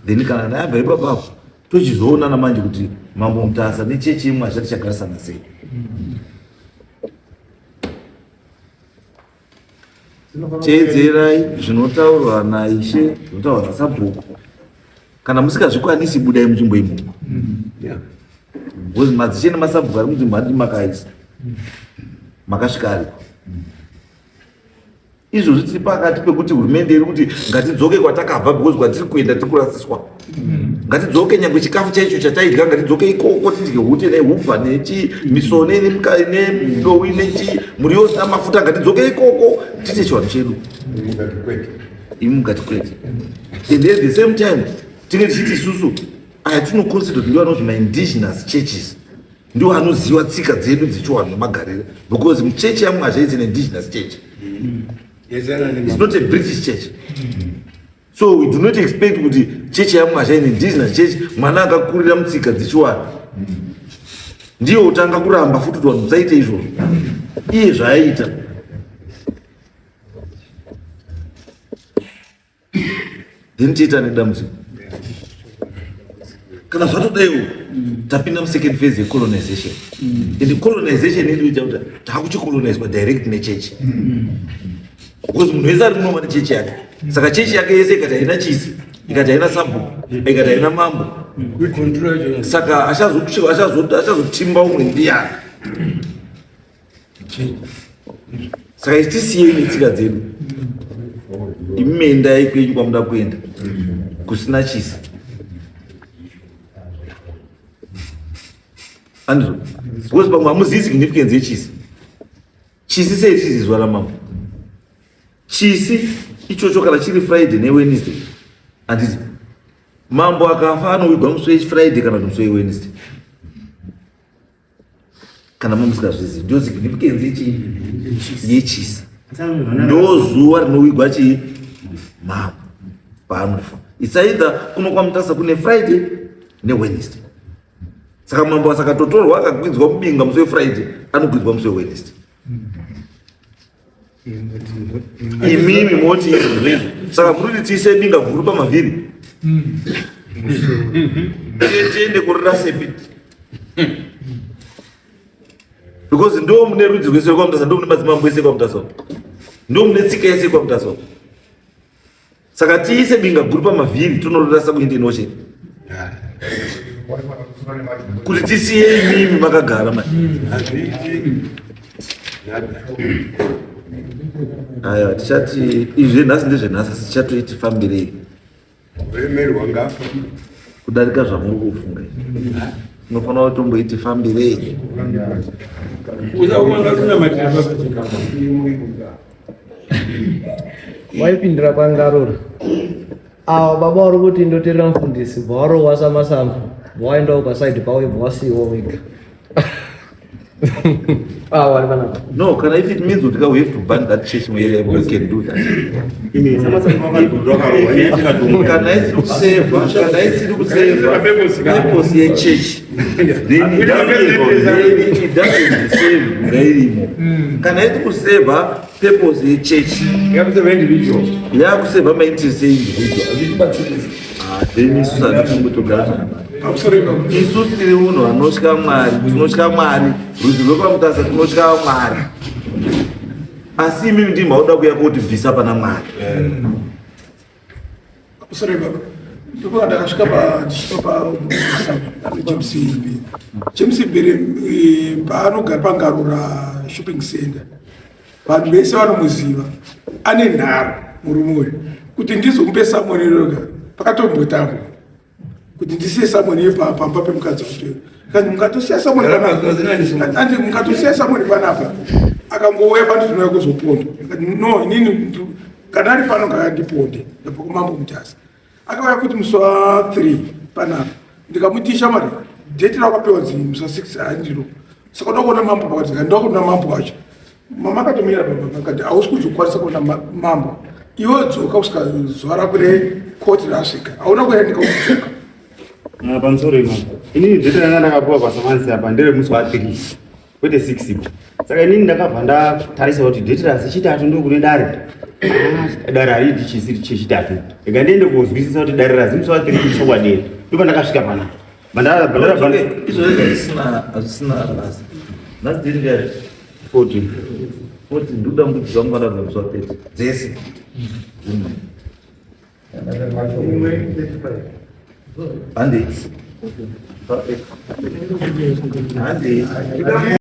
Speaker 2: then kana nayabva ipapapo tochizoonana manje kuti mambo Mutasa nechechi imwe hazvati chagarisana sei. Teedzerai zvinotaurwa naishe, zvinotaurwa nasabhuku. Kana musikazvikwanisi budai munzvimbo imomo. Because madzishe nemasabhuku ari munzvimbo andi makaisa. Makasvika ariko. Izvozvi tiri pakati pekuti hurumende iri kuti ngatidzoke kwatakabva because kwatiri kuenda tiri kurasiswa. Ngatidzoke nyangwe chikafu chaicho chataidya ngatidzoke ikoko tidye hute nehubva nechi misone nedowi nechi muriwo usina mafuta ngatidzoke ikoko tiite chivanhu chedu. Imi mukati kwete. And at the same time tinge tichiti isusu aya tinoconsider kuti ndiwo anonzi maindigenous churches ndiwo anoziva tsika dzedu dzechiwanhu nemagariro because muchechi yaMwazha is an indigenous church. It's not a British church. So we do not expect kuti chechi yaMwazha in indigenous church mwana akakurira mutsika dzechiwanhu ndiye utanga kuramba futi kuti vanhu musaite izvozvo iye zvaaiita. Then tiita nedambudziko kana zvatodaiwo tapinda musecond phase yecolonization and colonization yedu ita kuti takuchicolonizwa direct nechechi because munhu wese ari kunoma nechechi yake saka chechi yake yese ikati haina chisi ikati haina sabhuku ikati haina mambo saka achazotimba umwe ndiyani. Saka isi tisiyei netsika dzedu imi endai kwenyu kwamuda kuenda kusina chisi andizvo because pamwe hamuzivi significance yechisi. Chisi sei chichizwa ramambo chisi ichocho kana chiri Friday neWednesday handiti mambo akafa anovigwa musi weFriday kana kuti musi weWednesday. Kana mamusikazvizivi, ndo significance yechi yechisa, ndo zuva rinowigwa chii mambo paanofa. It's either kuno kwaMutasa kune Friday neWednesday. Saka mambo asakatotorwa akakwidzwa mubinga musi weFriday, anokwidzwa musi weWednesday. Imimi moti izvozvo, saka muri kuti tiise binga guru pamavhiri, tiende kurira sepi? Because ndo mune rudzi rwese rwekwaMutasa, ndo mune madzimambo ese ekwaMutasa, ndo mune tsika yese yekwaMutasa. Saka tiise binga guru pamavhiri, tonororasa kuIndian Ocean kuti tisiye imimi makagara ma aya. Tichati izvi nhasi ndezvenhasi, asi tichatoiti fambirei
Speaker 4: Uremerwa ngafa.
Speaker 2: Kudarika zvamuri kufunga izvi. Tinofanira kutomboiti fambirei.
Speaker 4: Usaumanga kunamatira baba.
Speaker 3: Waipindira kwangarura ava baba vari kuti ndoterera mufundisi, bva warohwa samasambo, bva waendawo pasaidi pavo, bva wasiyiwa wega. Ava vari panapa.
Speaker 2: No, kana if it means kuti we have to ban that church muarea, we can do that. Kana isiri kuseva purpose yechurch, then it doesn't serve ngairimo. Kana iri kuseva purpose yechurch,
Speaker 4: Yakuseva individual.
Speaker 2: Yakuseva mainterest eindividual. Ah, then isusu hatikumbotogara zvakanaka.
Speaker 6: Pamusoro ipapo.
Speaker 2: Isusu tiri munhu anotya Mwari, tinotya Mwari, rudzi rwekwaMutasa tinotya Mwari, asi imimi ndimi mauda kuya kotibvisa pana Mwari.
Speaker 6: Pamusoro ipapo. Ndipo ndakasvika pa ndichisvika pa James Mbiri. James Mbiri paanogara paNgarura Shopping Center. Vanhu vese vanomuziva. Ane nharo murume uyu. Kuti ndizomupe summon roga pakatombotambwa. Kuti ndisiye summon iyo pamba pemukadzi wacho. Kandi mukatosiya summon panapa. Andi mukatosiya summon panapa. Akangouya pano tinouya kuzopondwa. Ndikati no, inini kana ari pano ngakandiponde. Ndabva kumambo Mutasa. Akauya kuti musi wa3 panapa, ndikamuti shamwari, date rakapiwa dzi musi wa6 handiro, saka uda kuona mambo pakati. Ndika ndoda kuona mambo wacho. Mama akatomira baba akati hausi kuzokwanisa kuona mambo, iwe dzoka kusvika zuva rako rekoti rasvika. Hauna kuenda, ndikakudzoka.
Speaker 1: Ah, pamusoro ipapo, inini date ranga ndakapiwa pasamansi apa nderemusi wa3, kwete 6. Saka inini ndakabva ndatarisa kuti date rasi chitatu ndokune dare. Ah, dare haridi chisiri chechitatu, rega ndiende kozwisisa kuti dare razi musi wa3 chokwadi. Ndopa ndakasvika panapa.
Speaker 2: Izvozvo hazvisina basa. Nhasi date ngari?
Speaker 1: 14.
Speaker 2: 14. Ndikuda mbudzi dzangu kana musi wa30 dzese. Handei, handei.